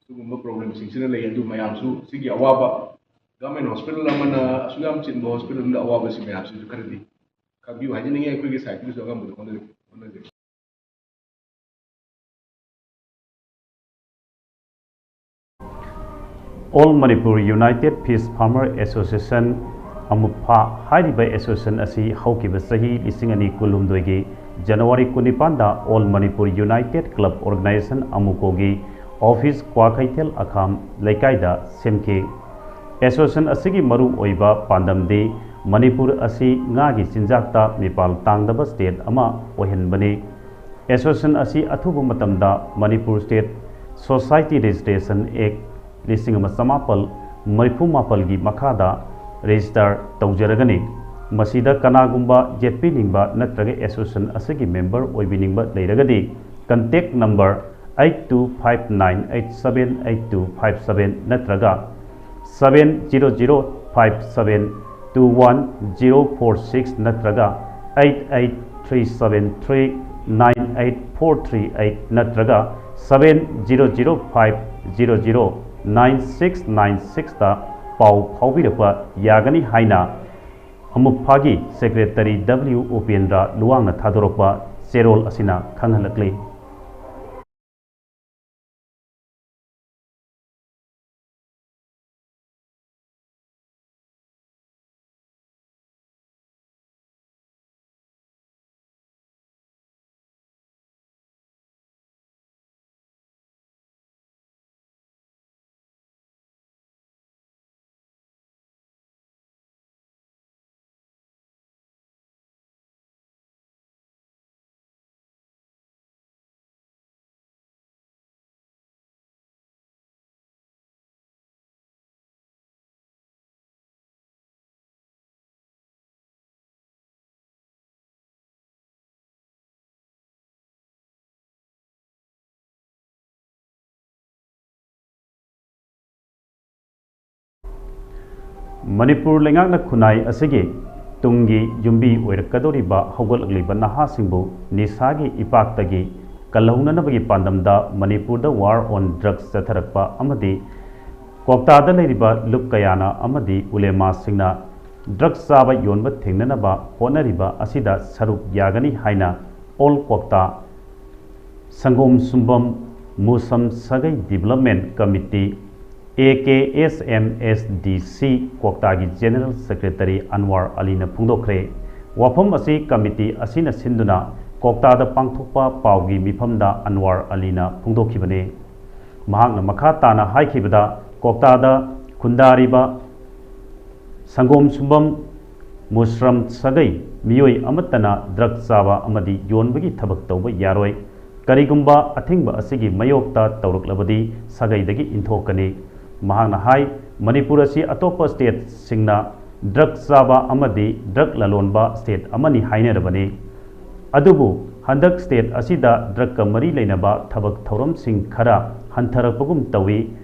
ꯁꯤꯒꯨꯝꯕ ꯄ꯭ꯔꯣꯕ꯭ꯂꯦꯝꯁꯤꯡꯁꯤꯅ ꯂꯩ꯫ ꯑꯗꯨ ꯃꯌꯥꯝꯁꯨ ꯁꯤꯒꯤ ꯑꯋꯥꯕ, ꯒꯚꯔꯟꯃꯦꯟ ꯍꯣꯁꯄꯤꯇꯥꯜ ꯑꯃꯅ ꯑꯁꯨꯛ ꯌꯥꯝ ꯆꯤꯟꯕ ꯍꯣꯁꯄꯤꯇꯥꯜ ꯑꯃꯗ ꯑꯋꯥꯕꯁꯤ ꯃꯌꯥꯝꯁꯤꯁꯨ ꯈꯔꯗꯤ ꯈꯪꯕꯤꯌꯨ ꯍꯥꯏꯖꯅꯤꯡꯉꯤ꯫ ꯑꯩꯈꯣꯏꯒꯤ ꯁꯥꯏꯠꯇꯒꯤꯁꯨ ꯑꯉꯝꯕꯗꯣ ꯍꯣꯠꯅꯖꯒꯦ, ꯍꯣꯠꯅꯖꯒꯦ꯫ All Manipur United Fish Farmer Association ꯑꯃꯨꯛꯐꯥ ꯍꯥꯏꯔꯤꯕ ꯑꯦꯁꯣꯁꯤꯌꯦꯁꯟ ꯑꯁꯤ ꯍꯧꯈꯤꯕ ꯆꯍꯤ ꯂꯤꯁꯤꯡ ꯑꯅꯤ ꯀꯨꯟꯍꯨꯝꯗꯣꯏꯒꯤ ꯖꯅꯋꯥꯔꯤ ꯀꯨꯟꯅꯤꯄꯥꯟꯗ All Manipur United Club Organisation, ꯑꯃꯨꯀꯣꯒꯤ ꯑꯣꯐꯤꯁ ꯀ꯭ꯋꯥꯀꯩꯊꯦꯜ ꯑꯈꯥꯝ ꯂꯩꯀꯥꯏꯗ ꯁꯦꯝꯈꯤ꯫ ꯑꯦꯁꯣꯁꯤꯌꯦꯁꯟ ꯑꯁꯤꯒꯤ ꯃꯔꯨ ꯑꯣꯏꯕ ꯄꯥꯟꯗꯝꯗꯤ ꯃꯅꯤꯄꯨꯔ ꯑꯁꯤ ꯉꯥꯒꯤ ꯆꯤꯟꯖꯥꯛꯇ ꯃꯤꯄꯥꯜ ꯇꯥꯡꯗꯕ ꯁ꯭ꯇꯦꯠ ꯑꯃ ꯑꯣꯏꯍꯟꯕꯅꯤ꯫ ꯑꯦꯁꯣꯁꯤꯌꯦꯁꯟ ꯑꯁꯤ ꯑꯊꯨꯕ ꯃꯇꯝꯗ ꯃꯅꯤꯄꯨꯔ ꯁ꯭ꯇꯦꯠ ꯁꯣꯁꯥꯏꯇꯤ ꯔꯦꯖꯤꯁꯇ꯭ꯔꯦꯁꯟ ꯑꯦꯛ ꯂꯤꯁꯤꯡ ꯑꯃ ꯆꯃꯥꯄꯜ ꯃꯔꯤꯐꯨ ꯃꯥꯄꯜꯒꯤ ꯃꯈꯥꯗ ꯔꯦꯖꯤꯁꯇꯔ ꯇꯧꯖꯔꯒꯅꯤ꯫ ꯃꯁꯤꯗ ꯀꯅꯥꯒꯨꯝꯕ ꯌꯦꯠꯄꯤꯅꯤꯡꯕ ꯅꯠꯇ꯭ꯔꯒ ꯑꯦꯁꯣꯁꯤꯌꯦꯁꯟ ꯑꯁꯤꯒꯤ ꯃꯦꯝꯕꯔ ꯑꯣꯏꯕꯤꯅꯤꯡꯕ ꯂꯩꯔꯒꯗꯤ, contact number eight two five nine eight seven eight two five seven ꯅꯠꯇ꯭ꯔꯒ seven zero zero five seven two one zero four six ꯅꯠꯇ꯭ꯔꯒ eight eight three seven three nine eight four three eight ꯅꯠꯇ꯭ꯔꯒ seven zero zero five zero zero nine six nine sixꯇ ꯄꯥꯎ ꯐꯥꯎꯕꯤꯔꯛꯄ ꯌꯥꯒꯅꯤ ꯍꯥꯏꯅ ꯑꯃꯨꯛꯐꯥꯒꯤ ꯁꯦꯀ꯭ꯔꯦꯇꯔꯤ ꯗꯕ꯭ꯂꯤꯎ ꯎꯄꯦꯟꯗ꯭ꯔ ꯂꯨꯋꯥꯡꯅ ꯊꯥꯗꯣꯔꯛꯄ ꯆꯦꯔꯣꯜ ꯑꯁꯤꯅ ꯈꯪꯍꯜꯂꯛꯂꯤ꯫ ꯃꯅꯤꯄꯨꯔ ꯂꯩꯉꯥꯛꯅ ꯈꯨꯟꯅꯥꯏ ꯑꯁꯤꯒꯤ ꯇꯨꯡꯒꯤ ꯌꯨꯝꯕꯤ ꯑꯣꯏꯔꯛꯀꯗꯧꯔꯤꯕ ꯍꯧꯒꯠꯂꯛꯂꯤꯕ ꯅꯍꯥꯁꯤꯡꯕꯨ ꯅꯤꯁꯥꯒꯤ ꯏꯄꯥꯛꯇꯒꯤ ꯀꯜꯍꯧꯅꯅꯕꯒꯤ ꯄꯥꯟꯗꯝꯗ ꯃꯅꯤꯄꯨꯔꯗ War on Drugs ꯆꯠꯊꯔꯛꯄ ꯑꯃꯗꯤ ꯀ꯭ꯋꯥꯛꯇꯥꯗ ꯂꯩꯔꯤꯕ ꯂꯨꯞ ꯀꯌꯥꯅ ꯑꯃꯗꯤ ꯎꯂꯦꯃꯥꯁꯤꯡꯅ ꯗ꯭ꯔꯒ ꯆꯥꯕ ꯌꯣꯟꯕ ꯊꯤꯡꯅꯅꯕ ꯍꯣꯠꯅꯔꯤꯕ ꯑꯁꯤꯗ ꯁꯔꯨꯛ ꯌꯥꯒꯅꯤ ꯍꯥꯏꯅ All Kwakta ꯁꯪꯒꯣꯝ ꯁꯨꯝꯕꯝ ꯃꯨꯁꯝ ꯁꯥꯒꯩ development committee A K S M S D ꯁꯤ ꯀ꯭ꯋꯥꯛꯇꯥꯒꯤ ꯖꯦꯅꯔꯦꯜ ꯁꯦꯀ꯭ꯔꯦꯇꯔꯤ ꯑꯟꯋꯥꯔ ꯑꯂꯤꯅ ꯐꯣꯡꯗꯣꯛꯈ꯭ꯔꯦ꯫ ꯋꯥꯐꯝ ꯑꯁꯤ ꯀꯃꯤꯇꯤ ꯑꯁꯤꯅ ꯁꯤꯟꯗꯨꯅ ꯀ꯭ꯋꯥꯛꯇꯥꯗ ꯄꯥꯡꯊꯣꯛꯄ ꯄꯥꯎꯒꯤ ꯃꯤꯐꯝꯗ ꯑꯟꯋꯥꯔ ꯑꯂꯤꯅ ꯐꯣꯡꯗꯣꯛꯈꯤꯕꯅꯤ꯫ ꯃꯍꯥꯛꯅ ꯃꯈꯥ ꯇꯥꯅ ꯍꯥꯏꯈꯤꯕꯗ, ꯀ꯭ꯋꯥꯛꯇꯥꯗ ꯈꯨꯟꯗꯥꯔꯤꯕ ꯁꯪꯒꯣꯝ ꯁꯨꯝꯕꯝ ꯃꯨꯁꯔꯝ ꯁꯥꯒꯩ ꯃꯤꯑꯣꯏ ꯑꯃꯠꯇꯅ ꯗ꯭ꯔꯒ ꯆꯥꯕ ꯑꯃꯗꯤ ꯌꯣꯟꯕꯒꯤ ꯊꯕꯛ ꯇꯧꯕ ꯌꯥꯔꯣꯏ꯫ ꯀꯔꯤꯒꯨꯝꯕ ꯑꯊꯤꯡꯕ ꯑꯁꯤꯒꯤ ꯃꯥꯌꯣꯛꯇ ꯇꯧꯔꯛꯂꯕꯗꯤ ꯁꯥꯒꯩꯗꯒꯤ ꯏꯟꯊꯣꯛꯀꯅꯤ꯫ ꯃꯍꯥꯛꯅ ꯍꯥꯏ, ꯃꯅꯤꯄꯨꯔ ꯑꯁꯤ ꯑꯇꯣꯞꯄ ꯁ꯭ꯇꯦꯠꯁꯤꯡꯅ ꯗ꯭ꯔꯒ ꯆꯥꯕ ꯑꯃꯗꯤ ꯗ꯭ꯔꯒ ꯂꯂꯣꯟꯕ ꯁ꯭ꯇꯦꯠ ꯑꯃꯅꯤ ꯍꯥꯏꯅꯔꯕꯅꯤ꯫ ꯑꯗꯨꯕꯨ ꯍꯟꯗꯛ ꯁ꯭ꯇꯦꯠ ꯑꯁꯤꯗ ꯗ꯭ꯔꯒꯀ ꯃꯔꯤ ꯂꯩꯅꯕ ꯊꯕꯛ ꯊꯧꯔꯝꯁꯤꯡ ꯈꯔ ꯍꯟꯊꯔꯛꯄꯒꯨꯝ ꯇꯧꯏ꯫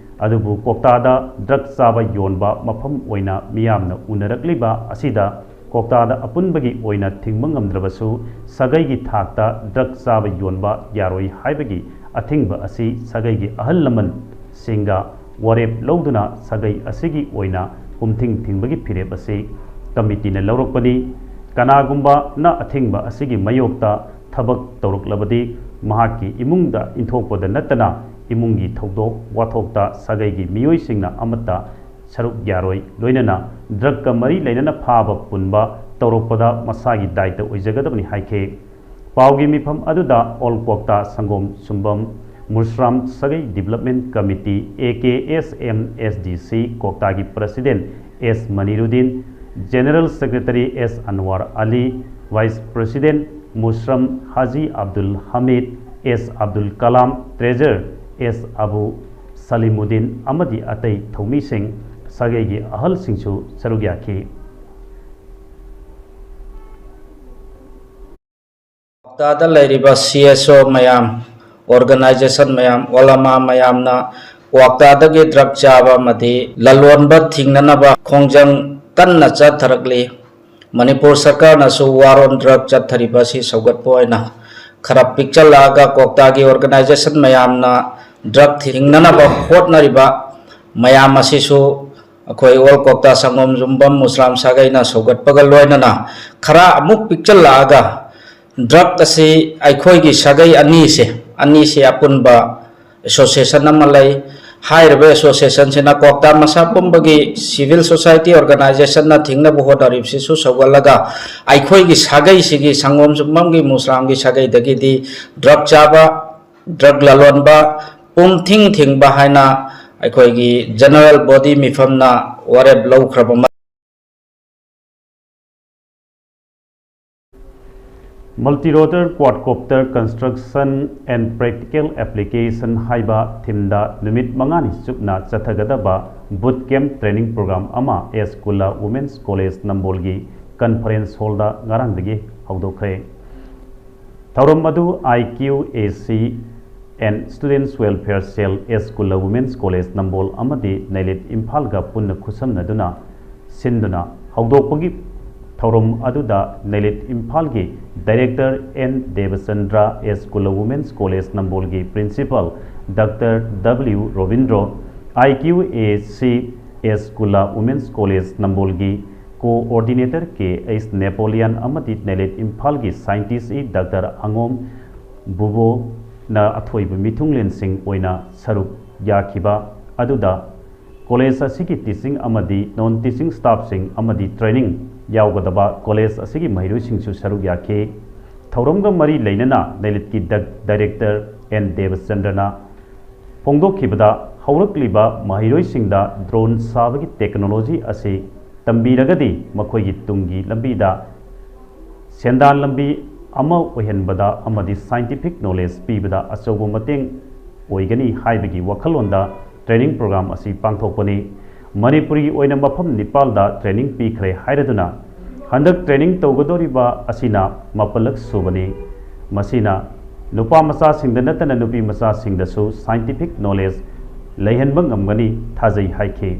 ꯑꯗꯨꯕꯨ ꯀ꯭ꯋꯥꯛꯇꯥꯗ ꯗ꯭ꯔꯒ ꯆꯥꯕ ꯌꯣꯟꯕ ꯃꯐꯝ ꯑꯣꯏꯅ ꯃꯤꯌꯥꯝꯅ ꯎꯅꯔꯛꯂꯤꯕ ꯑꯁꯤꯗ ꯀ꯭ꯋꯥꯛꯇꯥꯗ ꯑꯄꯨꯟꯕꯒꯤ ꯑꯣꯏꯅ ꯊꯤꯡꯕ ꯉꯝꯗ꯭ꯔꯕꯁꯨ, ꯁꯥꯒꯩꯒꯤ ꯊꯥꯛꯇ ꯗ꯭ꯔꯒ ꯆꯥꯕ ꯌꯣꯟꯕ ꯌꯥꯔꯣꯏ ꯍꯥꯏꯕꯒꯤ ꯑꯊꯤꯡꯕ ꯑꯁꯤ ꯁꯥꯒꯩꯒꯤ ꯑꯍꯜ ꯂꯃꯟꯁꯤꯡꯒ ꯋꯥꯔꯦꯞ ꯂꯧꯗꯨꯅ ꯁꯥꯒꯩ ꯑꯁꯤꯒꯤ ꯑꯣꯏꯅ ꯄꯨꯝꯊꯤꯡ ꯊꯤꯡꯕꯒꯤ ꯐꯤꯔꯦꯞ ꯑꯁꯤ ꯀꯃꯤꯇꯤꯅ ꯂꯧꯔꯛꯄꯅꯤ꯫ ꯀꯅꯥꯒꯨꯝꯕꯅ ꯑꯊꯤꯡꯕ ꯑꯁꯤꯒꯤ ꯃꯥꯌꯣꯛꯇ ꯊꯕꯛ ꯇꯧꯔꯛꯂꯕꯗꯤ, ꯃꯍꯥꯛꯀꯤ ꯏꯃꯨꯡꯗ ꯏꯟꯊꯣꯛꯄꯗ ꯅꯠꯇꯅ ꯏꯃꯨꯡꯒꯤ ꯊꯧꯗꯣꯛ ꯋꯥꯊꯣꯛꯇ ꯁꯥꯒꯩꯒꯤ ꯃꯤꯑꯣꯏꯁꯤꯡꯅ ꯑꯃꯠꯇ ꯁꯔꯨꯛ ꯌꯥꯔꯣꯏ꯫ ꯂꯣꯏꯅꯅ ꯗ꯭ꯔꯒꯀ ꯃꯔꯤ ꯂꯩꯅꯅ ꯐꯥꯕ ꯄꯨꯟꯕ ꯇꯧꯔꯛꯄꯗ ꯃꯁꯥꯒꯤ ꯗꯥꯏꯇ ꯑꯣꯏꯖꯒꯗꯕꯅꯤ ꯍꯥꯏꯈꯤ꯫ ꯄꯥꯎꯒꯤ ꯃꯤꯐꯝ ꯑꯗꯨꯗ ꯑꯣꯜ ꯀ꯭ꯋꯥꯛꯇꯥ ꯁꯪꯒꯣꯝ ꯁꯨꯝꯕꯝ ꯃꯨꯁꯔꯥꯝ ꯁꯥꯒꯩ development committee, A K S M S D ꯁꯤ ꯀ꯭ꯋꯥꯛꯇꯥꯒꯤ ꯄ꯭ꯔꯁꯤꯗꯦꯟ ꯑꯦꯁ ꯃꯅꯤꯔꯨꯗꯤꯟ, ꯖꯦꯅꯔꯦꯜ ꯁꯦꯀ꯭ꯔꯦꯇꯔꯤ ꯑꯦꯁ ꯑꯟꯋꯥꯔ ꯑꯂꯤ, ꯚꯥꯏꯁ ꯄ꯭ꯔꯁꯤꯗꯦꯟ ꯃꯨꯁꯔꯝ ꯍꯥꯖꯤ ꯑꯕꯗꯨꯜ ꯍꯃꯤꯗ, ꯑꯦꯁ ꯑꯕꯗꯨꯜ ꯀꯂꯥꯝ, ꯇ꯭ꯔꯦꯖꯔ ꯑꯦꯁ ꯑꯕꯨ ꯁꯂꯤꯃꯨꯗꯤꯟ ꯑꯃꯗꯤ ꯑꯇꯩ ꯊꯧꯃꯤꯁꯤꯡ, ꯁꯥꯒꯩꯒꯤ ꯑꯍꯜꯁꯤꯡꯁꯨ ꯁꯔꯨꯛ ꯌꯥꯈꯤ꯫ ꯀ꯭ꯋꯥꯛꯇꯥꯗ ꯂꯩꯔꯤꯕ ꯁꯤ ꯑꯦꯁ ꯑꯣ ꯃꯌꯥꯝ, ꯑꯣꯔꯒꯅꯥꯏꯖꯦꯁꯟ ꯃꯌꯥꯝ, ꯑꯣꯂꯃꯥ ꯃꯌꯥꯝꯅ ꯀ꯭ꯋꯥꯛꯇꯥꯗꯒꯤ ꯗ꯭ꯔꯒ ꯆꯥꯕ ꯑꯃꯗꯤ ꯂꯂꯣꯟꯕ ꯊꯤꯡꯅꯅꯕ ꯈꯣꯡꯖꯪ ꯀꯟꯅ ꯆꯠꯊꯔꯛꯂꯤ꯫ ꯃꯅꯤꯄꯨꯔ ꯁꯔꯀꯥꯔꯅꯁꯨ war on drug ꯆꯠꯊꯔꯤꯕ ꯑꯁꯤ ꯁꯧꯒꯠꯄ ꯑꯣꯏꯅ ꯈꯔ ꯄꯤꯛꯆꯜꯂꯛꯑꯒ ꯀ꯭ꯋꯥꯛꯇꯥꯒꯤ ꯑꯣꯔꯒꯅꯥꯏꯖꯦꯁꯟ ꯃꯌꯥꯝꯅ ꯗ꯭ꯔꯒ ꯊꯤꯡꯅꯅꯕ ꯍꯣꯠꯅꯔꯤꯕ ꯃꯌꯥꯝ ꯑꯁꯤꯁꯨ ꯑꯩꯈꯣꯏ ꯑꯣꯜ ꯀ꯭ꯋꯥꯛꯇꯥ ꯁꯪꯒꯣꯝ ꯌꯨꯝꯕꯝ ꯃꯨꯁꯂꯥꯝ ꯁꯥꯒꯩꯅ ꯁꯧꯒꯠꯄꯒ ꯂꯣꯏꯅꯅ ꯈꯔ ꯑꯃꯨꯛ ꯄꯤꯛꯆꯜꯂꯛꯑꯒ ꯗ꯭ꯔꯒ ꯑꯁꯤ ꯑꯩꯈꯣꯏꯒꯤ ꯁꯥꯒꯩ ꯑꯅꯤꯁꯦ, ꯑꯅꯤꯁꯦ ꯑꯄꯨꯟꯕ ꯑꯦꯁꯣꯁꯤꯌꯦꯁꯟ ꯑꯃ ꯂꯩ꯫ ꯍꯥꯏꯔꯤꯕ ꯑꯦꯁꯣꯁꯤꯌꯦꯁꯟꯁꯤꯅ ꯀ꯭ꯋꯥꯛꯇꯥ ꯃꯁꯥ ꯄꯨꯝꯕꯒꯤ ꯁꯤꯚꯤꯜ ꯁꯣꯁꯥꯏꯇꯤ ꯑꯣꯔꯒꯅꯥꯏꯖꯦꯁꯟꯅ ꯊꯤꯡꯅꯕ ꯍꯣꯠꯅꯔꯤꯕꯁꯤꯁꯨ ꯁꯧꯒꯠꯂꯒ, ꯑꯩꯈꯣꯏꯒꯤ ꯁꯥꯒꯩꯁꯤꯒꯤ ꯁꯪꯒꯣꯝ ꯁꯨꯝꯕꯝꯒꯤ ꯃꯨꯁꯂꯥꯝꯒꯤ ꯁꯥꯒꯩꯗꯒꯤꯗꯤ ꯗ꯭ꯔꯒ ꯆꯥꯕ, ꯗ꯭ꯔꯒ ꯂꯂꯣꯟꯕ, ꯄꯨꯝ ꯊꯤꯡ ꯊꯤꯡꯕ ꯍꯥꯏꯅ ꯑꯩꯈꯣꯏꯒꯤ ꯖꯦꯅꯔꯦꯜ ꯕꯣꯗꯤ ꯃꯤꯐꯝꯅ ꯋꯥꯔꯦꯞ ꯂꯧꯈ꯭ꯔꯕ Multi-rotor quadcopter construction and practical application ꯍꯥꯏꯕ ꯊꯤꯝꯗ ꯅꯨꯃꯤꯠ ꯃꯉꯥꯅꯤ ꯆꯨꯞꯅ ꯆꯠꯊꯒꯗꯕ boot camp training program ꯑꯃ ꯑꯦꯁ ꯀꯨꯂꯥ ꯋꯨꯃꯦꯟꯁ ꯀꯣꯂꯦꯖ ꯅꯝꯕꯣꯜꯒꯤ ꯀꯟꯐꯔꯦꯟꯁ ꯍꯣꯜꯗ ꯉꯔꯥꯡꯗꯒꯤ ꯍꯧꯗꯣꯛꯈ꯭ꯔꯦ꯫ ꯊꯧꯔꯝ ꯑꯗꯨ I Q A C and Students Welfare Cell, S Kulla Women's College Nambol ꯑꯃꯗꯤ ꯅꯩꯂꯤꯠ ꯏꯝꯐꯥꯜꯒ ꯄꯨꯟꯅ ꯈꯨꯠꯁꯝꯅꯗꯨꯅ ꯁꯤꯟꯗꯨꯅ ꯍꯧꯗꯣꯛꯄꯒꯤ ꯊꯧꯔꯝ ꯑꯗꯨꯗ ꯅꯩꯂꯤꯠ ꯏꯝꯐꯥꯜꯒꯤ Director N Devachandra, S Kulla Women's College Nambolꯒꯤ Principal Doctor W Robindro, I Q A C S Kulla Women's College Nambolꯒꯤ Coordinator K H Napoleon ꯑꯃꯗꯤ ꯅꯩꯂꯤꯠ ꯏꯝꯐꯥꯜꯒꯤ Scientist ꯏ Doctor ꯑꯉꯣꯝ ꯕꯨꯕꯣꯅ ꯑꯊꯣꯏꯕ ꯃꯤꯊꯨꯡꯂꯦꯟꯁꯤꯡ ꯑꯣꯏꯅ ꯁꯔꯨꯛ ꯌꯥꯈꯤꯕ ꯑꯗꯨꯗ ꯀꯣꯂꯦꯖ ꯑꯁꯤꯒꯤ teaching ꯑꯃꯗꯤ non teaching staffꯁꯤꯡ ꯑꯃꯗꯤ training ꯌꯥꯎꯒꯗꯕ ꯀꯣꯂꯦꯖ ꯑꯁꯤꯒꯤ ꯃꯍꯩꯔꯣꯏꯁꯤꯡꯁꯨ ꯁꯔꯨꯛ ꯌꯥꯈꯤ꯫ ꯊꯧꯔꯝꯒ ꯃꯔꯤ ꯂꯩꯅꯅ ꯅꯩꯂꯤꯠꯀꯤ Director N ꯗꯦꯕꯆꯟꯗ꯭ꯔꯅ ꯐꯣꯡꯗꯣꯛꯈꯤꯕꯗ, ꯍꯧꯔꯛꯂꯤꯕ ꯃꯍꯩꯔꯣꯏꯁꯤꯡꯗ drone ꯁꯥꯕꯒꯤ technology ꯑꯁꯤ ꯇꯝꯕꯤꯔꯒꯗꯤ ꯃꯈꯣꯏꯒꯤ ꯇꯨꯡꯒꯤ ꯂꯝꯕꯤꯗ ꯁꯦꯟꯗꯥꯟ ꯂꯝꯕꯤ ꯑꯃ ꯑꯣꯏꯍꯟꯕꯗ ꯑꯃꯗꯤ scientific knowledge ꯄꯤꯕꯗ ꯑꯆꯧꯕ ꯃꯇꯦꯡ ꯑꯣꯏꯒꯅꯤ ꯍꯥꯏꯕꯒꯤ ꯋꯥꯈꯜꯂꯣꯟꯗ training program ꯑꯁꯤ ꯄꯥꯡꯊꯣꯛꯄꯅꯤ꯫ ꯃꯅꯤꯄꯨꯔꯒꯤ ꯑꯣꯏꯅ ꯃꯐꯝ ꯅꯤꯄꯥꯜꯗ training ꯄꯤꯈ꯭ꯔꯦ ꯍꯥꯏꯔꯗꯨꯅ, ꯍꯟꯗꯛ training ꯇꯧꯒꯗꯧꯔꯤꯕ ꯑꯁꯤꯅ ꯃꯥꯄꯜꯂꯛ ꯁꯨꯕꯅꯤ꯫ ꯃꯁꯤꯅ ꯅꯨꯄꯥ ꯃꯆꯥꯁꯤꯡꯗ ꯅꯠꯇꯅ ꯅꯨꯄꯤ ꯃꯆꯥꯁꯤꯡꯗꯁꯨ scientific knowledge ꯂꯩꯍꯟꯕ ꯉꯝꯒꯅꯤ ꯊꯥꯖꯩ ꯍꯥꯏꯈꯤ꯫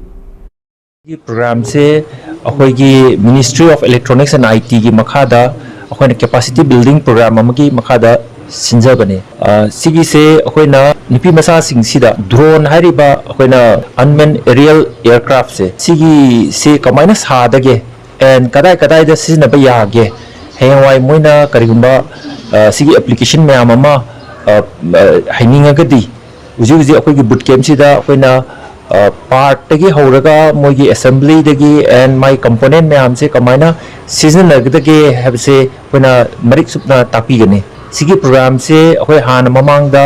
ꯒꯤ ꯄ꯭ꯔꯣꯒ꯭ꯔꯥꯝꯁꯦ ꯑꯩꯈꯣꯏꯒꯤ Ministry of Electronics and I T ꯒꯤ ꯃꯈꯥꯗ ꯑꯩꯈꯣꯏꯅ capacity building program ꯑꯃꯒꯤ ꯃꯈꯥꯗ ꯁꯤꯟꯖꯕꯅꯦ꯫ ꯑ, ꯁꯤꯒꯤꯁꯦ ꯑꯩꯈꯣꯏꯅ ꯅꯨꯄꯤ ꯃꯆꯥꯁꯤꯡꯁꯤꯗ drone ꯍꯥꯏꯔꯤꯕ ꯑꯩꯈꯣꯏꯅ unmanned aerial aircraft ꯁꯦ, ꯁꯤꯒꯤꯁꯦ ꯀꯃꯥꯏꯅ ꯁꯥꯗꯒꯦ and ꯀꯗꯥꯏ ꯀꯗꯥꯏꯗ ꯁꯤꯖꯤꯟꯅꯕ ꯌꯥꯒꯦ, ꯍꯌꯦꯡꯋꯥꯏ ꯃꯣꯏꯅ ꯀꯔꯤꯒꯨꯝꯕ, ꯑ, ꯁꯤꯒꯤ application ꯃꯌꯥꯝ ꯑꯃ, ꯑ, ꯑ, ꯍꯩꯅꯤꯡꯉꯒꯗꯤ ꯍꯧꯖꯤꯛ ꯍꯧꯖꯤꯛ ꯑꯩꯈꯣꯏꯒꯤ ꯕꯨꯠ ꯀꯦꯝꯁꯤꯗ ꯑꯩꯈꯣꯏꯅ ꯄꯥꯔꯠꯇꯒꯤ ꯍꯧꯔꯒ ꯃꯣꯏꯒꯤ ꯑꯦꯁꯦꯝꯕ꯭ꯂꯤꯗꯒꯤ ꯑꯦꯟ ꯃꯥꯏ ꯀꯝꯄꯣꯅꯦꯟ ꯃꯌꯥꯝꯁꯦ ꯀꯃꯥꯏꯅ ꯁꯤꯖꯤꯟꯅꯒꯗꯒꯦ ꯍꯥꯏꯕꯁꯦ ꯑꯩꯈꯣꯏꯅ ꯃꯔꯤꯛ ꯆꯨꯝꯅ ꯇꯥꯛꯄꯤꯒꯅꯤ꯫ ꯁꯤꯒꯤ ꯄ꯭ꯔꯣꯒ꯭ꯔꯥꯝꯁꯦ ꯑꯩꯈꯣꯏ ꯍꯥꯟꯅ ꯃꯃꯥꯡꯗ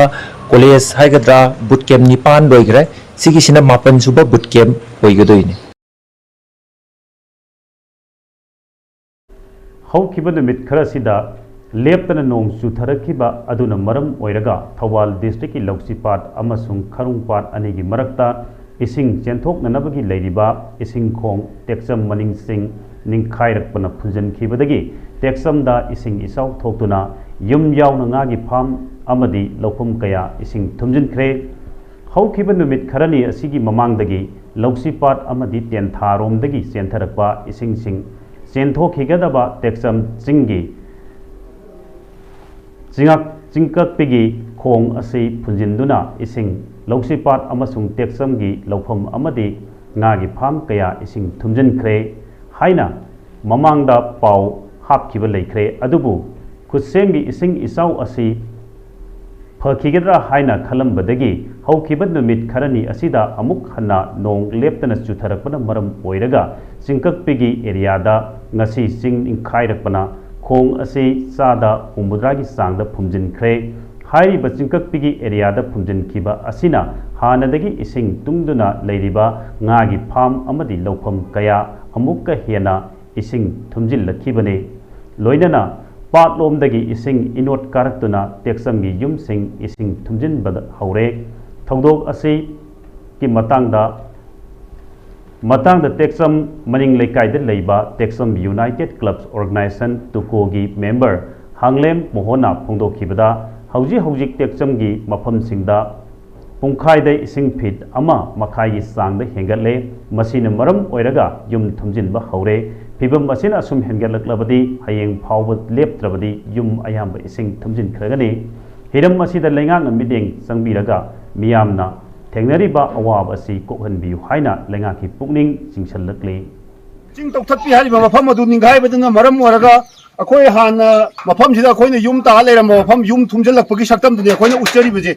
ꯀꯣꯂꯦꯖ ꯍꯥꯏꯒꯗ꯭ꯔꯥ, ꯕꯨꯠ ꯀꯦꯝ ꯅꯤꯄꯥꯟ ꯂꯣꯏꯈ꯭ꯔꯦ꯫ ꯁꯤꯒꯤꯁꯤꯅ ꯃꯥꯄꯟ ꯁꯨꯕ ꯕꯨꯠ ꯀꯦꯝ ꯑꯣꯏꯒꯗꯣꯏꯅꯤ꯫ ꯍꯧꯈꯤꯕ ꯅꯨꯃꯤꯠ ꯈꯔꯁꯤꯗ ꯂꯦꯞꯇꯅ ꯅꯣꯡ ꯆꯨꯊꯔꯛꯈꯤꯕ ꯑꯗꯨꯅ ꯃꯔꯝ ꯑꯣꯏꯔꯒ ꯊꯧꯕꯥꯜ ꯗꯤꯁꯇ꯭ꯔꯤꯛꯀꯤ ꯂꯧꯁꯤꯄꯥꯠ ꯑꯃꯁꯨꯡ ꯈꯔꯨꯡꯄꯥꯠ ꯑꯅꯤꯒꯤ ꯃꯔꯛꯇ ꯏꯁꯤꯡ ꯆꯦꯟꯊꯣꯛꯅꯅꯕꯒꯤ ꯂꯩꯔꯤꯕ ꯏꯁꯤꯡ ꯈꯣꯡ ꯇꯦꯛꯆꯝ ꯃꯅꯤꯡꯁꯤꯡ ꯅꯤꯡꯈꯥꯏꯔꯛꯄꯅ ꯐꯨꯟꯖꯤꯟꯈꯤꯕꯗꯒꯤ ꯇꯦꯛꯆꯝꯗ ꯏꯁꯤꯡ ꯏꯆꯥꯎ ꯊꯣꯛꯇꯨꯅ ꯌꯨꯝ ꯌꯥꯎꯅ ꯉꯥꯒꯤ ꯐꯥꯝ ꯑꯃꯗꯤ ꯂꯧꯐꯝ ꯀꯌꯥ ꯏꯁꯤꯡ ꯊꯨꯝꯖꯤꯟꯈ꯭ꯔꯦ꯫ ꯍꯧꯈꯤꯕ ꯅꯨꯃꯤꯠ ꯈꯔꯅꯤ ꯑꯁꯤꯒꯤ ꯃꯃꯥꯡꯗꯒꯤ ꯂꯧꯁꯤꯄꯥꯠ ꯑꯃꯗꯤ ꯇꯦꯟꯊꯥꯔꯣꯝꯗꯒꯤ ꯆꯦꯟꯊꯔꯛꯄ ꯏꯁꯤꯡꯁꯤꯡ ꯆꯦꯟꯊꯣꯛꯈꯤꯒꯗꯕ ꯇꯦꯛꯆꯝ ꯆꯤꯡꯒꯤ ꯆꯤꯉꯥꯛ-, ꯆꯤꯡꯀꯛꯄꯤꯒꯤ ꯈꯣꯡ ꯑꯁꯤ ꯐꯨꯟꯖꯤꯟꯗꯨꯅ ꯏꯁꯤꯡ ꯂꯧꯁꯤꯄꯥꯠ ꯑꯃꯁꯨꯡ ꯇꯦꯛꯆꯝꯒꯤ ꯂꯧꯐꯝ ꯑꯃꯗꯤ ꯉꯥꯒꯤ ꯐꯥꯝ ꯀꯌꯥ ꯏꯁꯤꯡ ꯊꯨꯝꯖꯤꯟꯈ꯭ꯔꯦ ꯍꯥꯏꯅ ꯃꯃꯥꯡꯗ ꯄꯥꯎ ꯍꯥꯞꯈꯤꯕ ꯂꯩꯈ꯭ꯔꯦ꯫ ꯑꯗꯨꯕꯨ ꯈꯨꯠꯁꯦꯝꯒꯤ ꯏꯁꯤꯡ ꯏꯆꯥꯎ ꯑꯁꯤ ꯐꯈꯤꯒꯗ꯭ꯔꯥ ꯍꯥꯏꯅ ꯈꯜꯂꯝꯕꯗꯒꯤ ꯍꯧꯈꯤꯕ ꯅꯨꯃꯤꯠ ꯈꯔꯅꯤ ꯑꯁꯤꯗ ꯑꯃꯨꯛ ꯍꯟꯅ ꯅꯣꯡ ꯂꯦꯞꯇꯅ ꯆꯨꯊꯔꯛꯄꯅ ꯃꯔꯝ ꯑꯣꯏꯔꯒ ꯆꯤꯡꯀꯛꯄꯤꯒꯤ ꯑꯦꯔꯤꯌꯥꯗ ꯉꯁꯤ ꯆꯤꯡ ꯅꯤꯡꯈꯥꯏꯔꯛꯄꯅ ꯈꯣꯡ ꯑꯁꯤ ꯆꯥꯗ ꯍꯨꯝꯐꯨꯇꯔꯥꯒꯤ ꯆꯥꯡꯗ ꯐꯨꯝꯖꯤꯟꯈ꯭ꯔꯦ꯫ ꯍꯥꯏꯔꯤꯕ ꯆꯤꯡꯀꯛꯄꯤꯒꯤ ꯑꯦꯔꯤꯌꯥꯗ ꯐꯨꯝꯖꯤꯟꯈꯤꯕ ꯑꯁꯤꯅ ꯍꯥꯟꯅꯗꯒꯤ ꯏꯁꯤꯡ ꯇꯨꯡꯗꯨꯅ ꯂꯩꯔꯤꯕ ꯉꯥꯒꯤ ꯐꯥꯝ ꯑꯃꯗꯤ ꯂꯧꯐꯝ ꯀꯌꯥ ꯑꯃꯨꯛꯀ ꯍꯦꯟꯅ ꯏꯁꯤꯡ ꯊꯨꯝꯖꯤꯜꯂꯛꯈꯤꯕꯅꯤ꯫ ꯂꯣꯏꯅꯅ ꯄꯥꯠꯂꯣꯝꯗꯒꯤ ꯏꯁꯤꯡ ꯏꯅꯣꯠ ꯀꯥꯔꯛꯇꯨꯅ ꯇꯦꯛꯆꯝꯒꯤ ꯌꯨꯝꯁꯤꯡ ꯏꯁꯤꯡ ꯊꯨꯝꯖꯤꯟꯕꯗ ꯍꯧꯔꯦ꯫ ꯊꯧꯗꯣꯛ ꯑꯁꯤꯒꯤ ꯃꯇꯥꯡꯗ, ꯃꯇꯥꯡꯗ ꯇꯦꯛꯆꯝ ꯃꯅꯤꯡ ꯂꯩꯀꯥꯏꯗ ꯂꯩꯕ ꯇꯦꯛꯆꯝ ꯌꯨꯅꯥꯏꯇꯦꯠ ꯀ꯭ꯂꯕꯁ ꯑꯣꯔꯒꯅꯥꯏꯖꯦꯁꯟ ꯇꯨꯀꯣꯒꯤ ꯃꯦꯝꯕꯔ ꯍꯥꯡꯂꯦꯝ ꯃꯣꯍꯣꯟꯅ ꯐꯣꯡꯗꯣꯛꯈꯤꯕꯗ, ꯍꯧꯖꯤꯛ ꯍꯧꯖꯤꯛ ꯇꯦꯛꯆꯝꯒꯤ ꯃꯐꯝꯁꯤꯡꯗ ꯄꯨꯡꯈꯥꯏꯗ ꯏꯁꯤꯡ ꯐꯤꯠ ꯑꯃ ꯃꯈꯥꯏꯒꯤ ꯆꯥꯡꯗ ꯍꯦꯟꯒꯠꯂꯦ꯫ ꯃꯁꯤꯅ ꯃꯔꯝ ꯑꯣꯏꯔꯒ ꯌꯨꯝ ꯊꯨꯝꯖꯤꯟꯕ ꯍꯧꯔꯦ꯫ ꯐꯤꯚꯝ ꯑꯁꯤꯅ ꯑꯁꯨꯝ ꯍꯦꯟꯒꯠꯂꯛꯂꯕꯗꯤ ꯍꯌꯦꯡ ꯐꯥꯎꯕ ꯂꯦꯞꯇ꯭ꯔꯕꯗꯤ ꯌꯨꯝ ꯑꯌꯥꯝꯕ ꯏꯁꯤꯡ ꯊꯨꯝꯖꯤꯟꯈ꯭ꯔꯒꯅꯤ꯫ ꯍꯤꯔꯝ ꯑꯁꯤꯗ ꯂꯩꯉꯥꯛꯅ ꯃꯤꯠꯌꯦꯡ ꯆꯪꯕꯤꯔꯒ ꯃꯤꯌꯥꯝꯅ ꯊꯦꯡꯅꯔꯤꯕ ꯑꯋꯥꯕ ꯑꯁꯤ ꯀꯣꯛꯍꯟꯕꯤꯌꯨ ꯍꯥꯏꯅ ꯂꯩꯉꯥꯛꯀꯤ ꯄꯨꯛꯅꯤꯡ ꯆꯤꯡꯁꯤꯜꯂꯛꯂꯤ꯫ ꯆꯤꯡ ꯇꯧꯊꯠꯄꯤ ꯍꯥꯏꯔꯤꯕ ꯃꯐꯝ ꯑꯗꯨ ꯅꯤꯡꯈꯥꯏꯕꯗꯨꯅ ꯃꯔꯝ ꯑꯣꯏꯔꯒ ꯑꯩꯈꯣꯏ ꯍꯥꯟꯅ ꯃꯐꯝꯁꯤꯗ ꯑꯩꯈꯣꯏꯅ ꯌꯨꯝ ꯇꯥ ꯂꯩꯔꯝꯕ ꯃꯐꯝ, ꯌꯨꯝ ꯊꯨꯝꯖꯤꯜꯂꯛꯄꯒꯤ ꯁꯛꯇꯝꯗꯨꯅꯤ ꯑꯩꯈꯣꯏꯅ ꯎꯠꯆꯔꯤꯕꯁꯦ꯫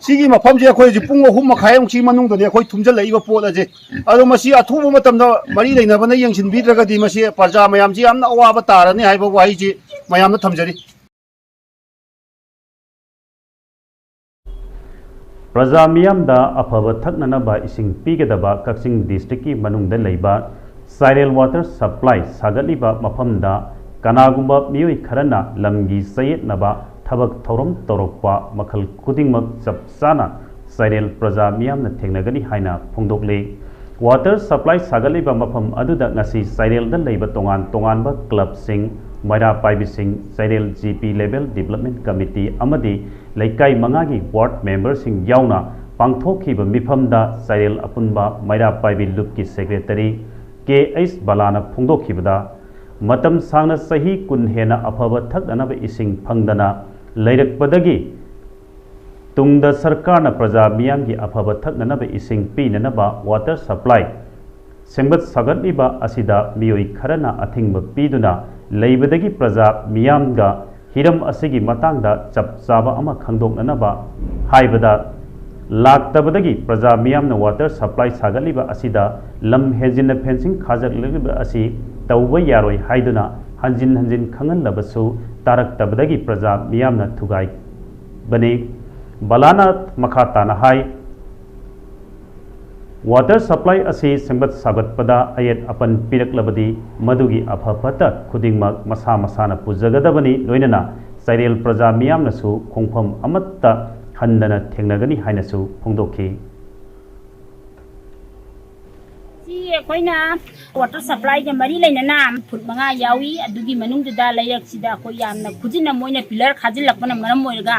ꯁꯤꯒꯤ ꯃꯐꯝꯁꯦ ꯑꯩꯈꯣꯏ ꯍꯧꯖꯤꯛ ꯄꯨꯡ ꯑꯍꯨꯝ ꯃꯈꯥꯏꯃꯨꯛꯁꯤ ꯃꯅꯨꯡꯗꯅꯤ ꯑꯩꯈꯣꯏ ꯊꯨꯝꯖꯤꯜꯂꯛꯏꯕ ꯄꯣꯠ ꯑꯁꯦ꯫ ꯑꯗꯣ ꯃꯁꯤ ꯑꯊꯨꯕ ꯃꯇꯝꯗ ꯃꯔꯤ ꯂꯩꯅꯕꯅ ꯌꯦꯡꯁꯤꯟꯕꯤꯗ꯭ꯔꯒꯗꯤ ꯃꯁꯤ ꯄ꯭ꯔꯖꯥ ꯃꯌꯥꯝꯁꯤ ꯌꯥꯝꯅ ꯑꯋꯥꯕ ꯇꯥꯔꯅꯤ ꯍꯥꯏꯕ ꯋꯥꯍꯩꯁꯤ ꯃꯌꯥꯝꯗ ꯊꯝꯖꯔꯤ꯫ ꯄ꯭ꯔꯖꯥ ꯃꯤꯌꯥꯝꯗ ꯑꯐꯕ ꯊꯛꯅꯅꯕ ꯏꯁꯤꯡ ꯄꯤꯒꯗꯕ ꯀꯛꯆꯤꯡ ꯗꯤꯁꯇ꯭ꯔꯤꯛꯀꯤ ꯃꯅꯨꯡꯗ ꯂꯩꯕ ꯆꯥꯏꯔꯦꯜ ꯋꯥꯇꯔ ꯁꯄ꯭ꯂꯥꯏ ꯁꯥꯒꯠꯂꯤꯕ ꯃꯐꯝꯗ ꯀꯅꯥꯒꯨꯝꯕ ꯃꯤꯑꯣꯏ ꯈꯔꯅ ꯂꯝꯒꯤ ꯆꯌꯦꯠꯅꯕ ꯊꯕꯛ ꯊꯧꯔꯝ ꯇꯧꯔꯛꯄ ꯃꯈꯜ ꯈꯨꯗꯤꯡꯃꯛ ꯆꯞ ꯆꯥꯅ ꯆꯥꯏꯔꯦꯜ ꯄ꯭ꯔꯖꯥ ꯃꯤꯌꯥꯝꯅ ꯊꯦꯡꯅꯒꯅꯤ ꯍꯥꯏꯅ ꯐꯣꯡꯗꯣꯛꯂꯤ꯫ ꯋꯥꯇꯔ ꯁꯄ꯭ꯂꯥꯏ ꯁꯥꯒꯠꯂꯤꯕ ꯃꯐꯝ ꯑꯗꯨꯗ ꯉꯁꯤ ꯆꯥꯏꯔꯦꯜꯗ ꯂꯩꯕ ꯇꯣꯉꯥꯟ ꯇꯣꯉꯥꯟꯕ ꯀ꯭ꯂꯕꯁꯤꯡ, ꯃꯩꯔꯥ ꯄꯥꯏꯕꯤꯁꯤꯡ, Chairel G P level development committee ꯑꯃꯗꯤ ꯂꯩꯀꯥꯏ ꯃꯉꯥꯒꯤ ꯋꯥꯔꯗ ꯃꯦꯝꯕꯔꯁꯤꯡ ꯌꯥꯎꯅ ꯄꯥꯡꯊꯣꯛꯈꯤꯕ ꯃꯤꯐꯝꯗ ꯆꯥꯏꯔꯦꯜ ꯑꯄꯨꯟꯕ ꯃꯩꯔꯥ ꯄꯥꯏꯕꯤ ꯂꯨꯞꯀꯤ ꯁꯦꯀ꯭ꯔꯦꯇꯔꯤ ꯀꯦ ꯑꯩꯆ ꯕꯂꯥꯅ ꯐꯣꯡꯗꯣꯛꯈꯤꯕꯗ, ꯃꯇꯝ ꯁꯥꯡꯅ ꯆꯍꯤ ꯀꯨꯟ ꯍꯦꯟꯅ ꯑꯐꯕ ꯊꯛꯅꯅꯕ ꯏꯁꯤꯡ ꯐꯪꯗꯅ ꯂꯩꯔꯛꯄꯗꯒꯤ ꯇꯨꯡꯗ ꯁꯔꯀꯥꯔꯅ ꯄ꯭ꯔꯖꯥ ꯃꯤꯌꯥꯝꯒꯤ ꯑꯐꯕ ꯊꯛꯅꯅꯕ ꯏꯁꯤꯡ ꯄꯤꯅꯅꯕ ꯋꯥꯇꯔ ꯁꯄ꯭ꯂꯥꯏ ꯁꯦꯝꯒꯠ ꯁꯥꯒꯠꯂꯤꯕ ꯑꯁꯤꯗ ꯃꯤꯑꯣꯏ ꯈꯔꯅ ꯑꯊꯤꯡꯕ ꯄꯤꯗꯨꯅ ꯂꯩꯕꯗꯒꯤ ꯄ꯭ꯔꯖꯥ ꯃꯤꯌꯥꯝꯒ ꯍꯤꯔꯝ ꯑꯁꯤꯒꯤ ꯃꯇꯥꯡꯗ ꯆꯞ ꯆꯥꯕ ꯑꯃ ꯈꯪꯗꯣꯛꯅꯅꯕ ꯍꯥꯏꯕꯗ, ꯂꯥꯛꯇꯕꯗꯒꯤ ꯄ꯭ꯔꯖꯥ ꯃꯤꯌꯥꯝꯅ ꯋꯥꯇꯔ ꯁꯄ꯭ꯂꯥꯏ ꯁꯥꯒꯠꯂꯤꯕ ꯑꯁꯤꯗ ꯂꯝ ꯍꯦꯟꯖꯤꯟꯅ ꯐꯦꯟꯁꯤꯡ ꯈꯥꯖꯤꯜꯂꯛꯂꯤꯕ ꯑꯁꯤ ꯇꯧꯕ ꯌꯥꯔꯣꯏ ꯍꯥꯏꯗꯨꯅ ꯍꯟꯖꯤꯟ ꯍꯟꯖꯤꯟ ꯈꯪꯍꯜꯂꯕꯁꯨ ꯇꯥꯔꯛꯇꯕꯗꯒꯤ ꯄ꯭ꯔꯖꯥ ꯃꯤꯌꯥꯝꯅ ꯊꯨꯒꯥꯏꯕꯅꯤ꯫ ꯕꯂꯥꯅ ꯃꯈꯥ ꯇꯥꯅ ꯍꯥꯏ, ꯋꯥꯇꯔ ꯁꯄ꯭ꯂꯥꯏ ꯑꯁꯤ ꯁꯦꯝꯒꯠ ꯁꯥꯒꯠꯄꯗ ꯑꯌꯦꯠ ꯑꯄꯟ ꯄꯤꯔꯛꯂꯕꯗꯤ ꯃꯗꯨꯒꯤ ꯑꯐ ꯐꯠꯇ ꯈꯨꯗꯤꯡꯃꯛ ꯃꯁꯥ ꯃꯁꯥꯅ ꯄꯨꯖꯒꯗꯕꯅꯤ, ꯂꯣꯏꯅꯅ ꯆꯥꯏꯔꯦꯜ ꯄ꯭ꯔꯖꯥ ꯃꯤꯌꯥꯝꯅꯁꯨ ꯈꯣꯡꯐꯝ ꯑꯃꯠꯇ ꯍꯟꯗꯅ ꯊꯦꯡꯅꯒꯅꯤ ꯍꯥꯏꯅꯁꯨ ꯐꯣꯡꯗꯣꯛꯈꯤ꯫ ꯁꯤ ꯑꯩꯈꯣꯏꯅ ꯋꯥꯇꯔ ꯁꯄ꯭ꯂꯥꯏꯒ ꯃꯔꯤ ꯂꯩꯅꯅ ꯐꯨꯠ ꯃꯉꯥ ꯌꯥꯎꯏ꯫ ꯑꯗꯨꯒꯤ ꯃꯅꯨꯡꯗꯨꯗ ꯂꯩꯔꯛꯁꯤꯗ ꯑꯩꯈꯣꯏ ꯌꯥꯝꯅ ꯈꯨꯖꯤꯟꯅ ꯃꯣꯏꯅ ꯄꯤꯂꯔ ꯈꯥꯖꯤꯜꯂꯛꯄꯅ ꯃꯔꯝ ꯑꯣꯏꯔꯒ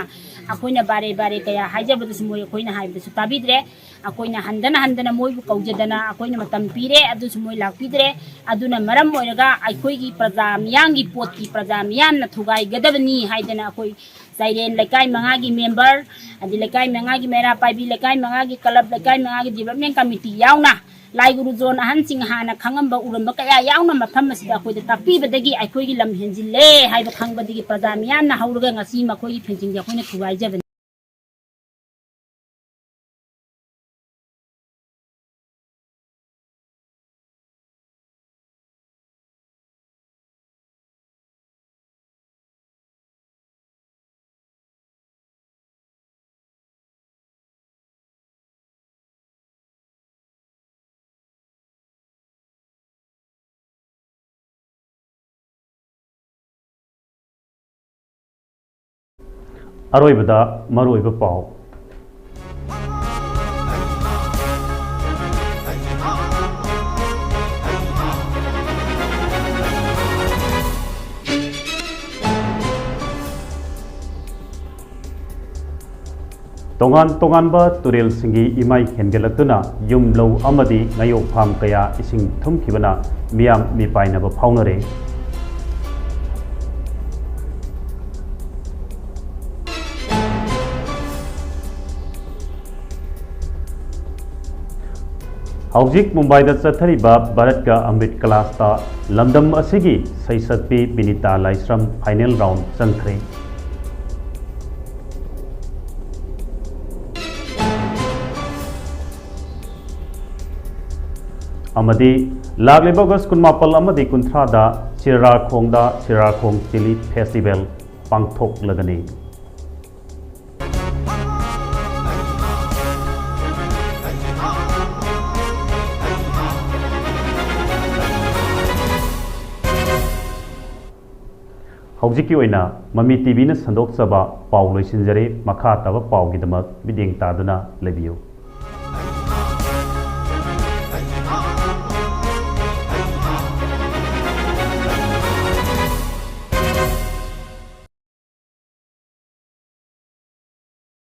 ꯑꯩꯈꯣꯏꯅ ꯕꯥꯔꯦ ꯕꯥꯔꯦ ꯀꯌꯥ ꯍꯥꯏꯖꯕꯗꯁꯨ ꯃꯣꯏ ꯑꯩꯈꯣꯏꯅ ꯍꯥꯏꯕꯗꯁꯨ ꯇꯥꯕꯤꯗ꯭ꯔꯦ꯫ ꯑꯩꯈꯣꯏꯅ ꯍꯟꯗꯅ ꯍꯟꯗꯅ ꯃꯣꯏꯕꯨ ꯀꯧꯖꯗꯅ ꯑꯩꯈꯣꯏꯅ ꯃꯇꯝ ꯄꯤꯔꯦ, ꯑꯗꯨꯁꯨ ꯃꯣꯏ ꯂꯥꯛꯄꯤꯗ꯭ꯔꯦ꯫ ꯑꯗꯨꯅ ꯃꯔꯝ ꯑꯣꯏꯔꯒ ꯑꯩꯈꯣꯏꯒꯤ ꯄ꯭ꯔꯖꯥ ꯃꯤꯌꯥꯝꯒꯤ ꯄꯣꯠꯇꯤ ꯄ꯭ꯔꯖꯥ ꯃꯤꯌꯥꯝꯅ ꯊꯨꯒꯥꯏꯒꯗꯕꯅꯤ ꯍꯥꯏꯗꯅ ꯑꯩꯈꯣꯏ ꯆꯥꯏꯔꯦꯟ ꯂꯩꯀꯥꯏ ꯃꯉꯥꯒꯤ ꯃꯦꯝꯕꯔ, ꯑꯗꯩ ꯂꯩꯀꯥꯏ ꯃꯉꯥꯒꯤ ꯃꯩꯔꯥ ꯄꯥꯏꯕꯤ, ꯂꯩꯀꯥꯏ ꯃꯉꯥꯒꯤ ꯀ꯭ꯂꯕ, ꯂꯩꯀꯥꯏ ꯃꯉꯥꯒꯤ ꯗꯤꯕꯂꯞꯃꯦꯟ ꯀꯃꯤꯇꯤ ꯌꯥꯎꯅ ꯂꯥꯏ ꯒꯨꯔꯨ ꯖꯣꯟ ꯑꯍꯟꯁꯤꯡ ꯍꯥꯟꯅ ꯈꯪꯉꯝꯕ ꯎꯔꯝꯕ ꯀꯌꯥ ꯌꯥꯎꯅ ꯃꯐꯝ ꯑꯁꯤꯗ ꯑꯩꯈꯣꯏꯗ ꯇꯥꯛꯄꯤꯕꯗꯒꯤ ꯑꯩꯈꯣꯏꯒꯤ ꯂꯝ ꯍꯦꯟꯖꯤꯜꯂꯦ ꯍꯥꯏꯕ ꯈꯪꯕꯗꯒꯤ ꯄ꯭ꯔꯖꯥ ꯃꯤꯌꯥꯝꯅ ꯍꯧꯔꯒ ꯉꯁꯤ ꯃꯈꯣꯏꯒꯤ ꯐꯦꯟꯁꯤꯡꯁꯦ ꯑꯩꯈꯣꯏꯅ ꯊꯨꯒꯥꯏꯖꯕꯅꯤ꯫ ꯑꯔꯣꯏꯕꯗ ꯃꯔꯨꯑꯣꯏꯕ ꯄꯥꯎ꯫ ꯇꯣꯉꯥꯟ ꯇꯣꯉꯥꯟꯕ ꯇꯨꯔꯦꯜꯁꯤꯡꯒꯤ ꯏꯃꯥꯏ ꯍꯦꯟꯒꯠꯂꯛꯇꯨꯅ ꯌꯨꯝ, ꯂꯧ ꯑꯃꯗꯤ ꯉꯥꯌꯣꯛ ꯐꯥꯝ ꯀꯌꯥ ꯏꯁꯤꯡ ꯊꯨꯝꯈꯤꯕꯅ ꯃꯤꯌꯥꯝ ꯃꯤꯄꯥꯏꯅꯕ ꯐꯥꯎꯅꯔꯦ꯫ ꯍꯧꯖꯤꯛ ꯃꯨꯝꯕꯥꯏꯗ ꯆꯠꯊꯔꯤꯕ ꯚꯥꯔꯠꯀ ꯑꯃ꯭ꯔꯤꯠ ꯀꯂꯥꯁꯇ ꯂꯝꯗꯝ ꯑꯁꯤꯒꯤ ꯁꯩꯁꯛꯄꯤ ꯕꯤꯅꯤꯇꯥ ꯂꯥꯏꯁ꯭ꯔꯝ ꯐꯥꯏꯅꯦꯜ ꯔꯥꯎꯟ ꯆꯪꯈ꯭ꯔꯦ꯫ ꯑꯃꯗꯤ ꯂꯥꯛꯂꯤꯕ ꯑꯣꯒꯁ ꯀꯨꯟꯃꯥꯄꯜ ꯑꯃꯗꯤ ꯀꯨꯟꯊ꯭ꯔꯥꯗ ꯁꯤꯔꯥꯈꯣꯡꯗ ꯁꯤꯔꯥꯈꯣꯡ ꯆꯤꯂꯤ ꯐꯦꯁꯇꯤꯚꯦꯜ ꯄꯥꯡꯊꯣꯛꯂꯒꯅꯤ꯫ ꯍꯧꯖꯤꯛꯀꯤ ꯑꯣꯏꯅ ꯃꯃꯤ ꯇꯤꯚꯤꯅ ꯁꯟꯗꯣꯛꯆꯕ ꯄꯥꯎ ꯂꯣꯏꯁꯤꯟꯖꯔꯦ꯫ ꯃꯈꯥ ꯇꯥꯕ ꯄꯥꯎꯒꯤꯗꯃꯛ ꯃꯤꯠꯌꯦꯡ ꯇꯥꯗꯨꯅ ꯂꯩꯕꯤꯌꯨ꯫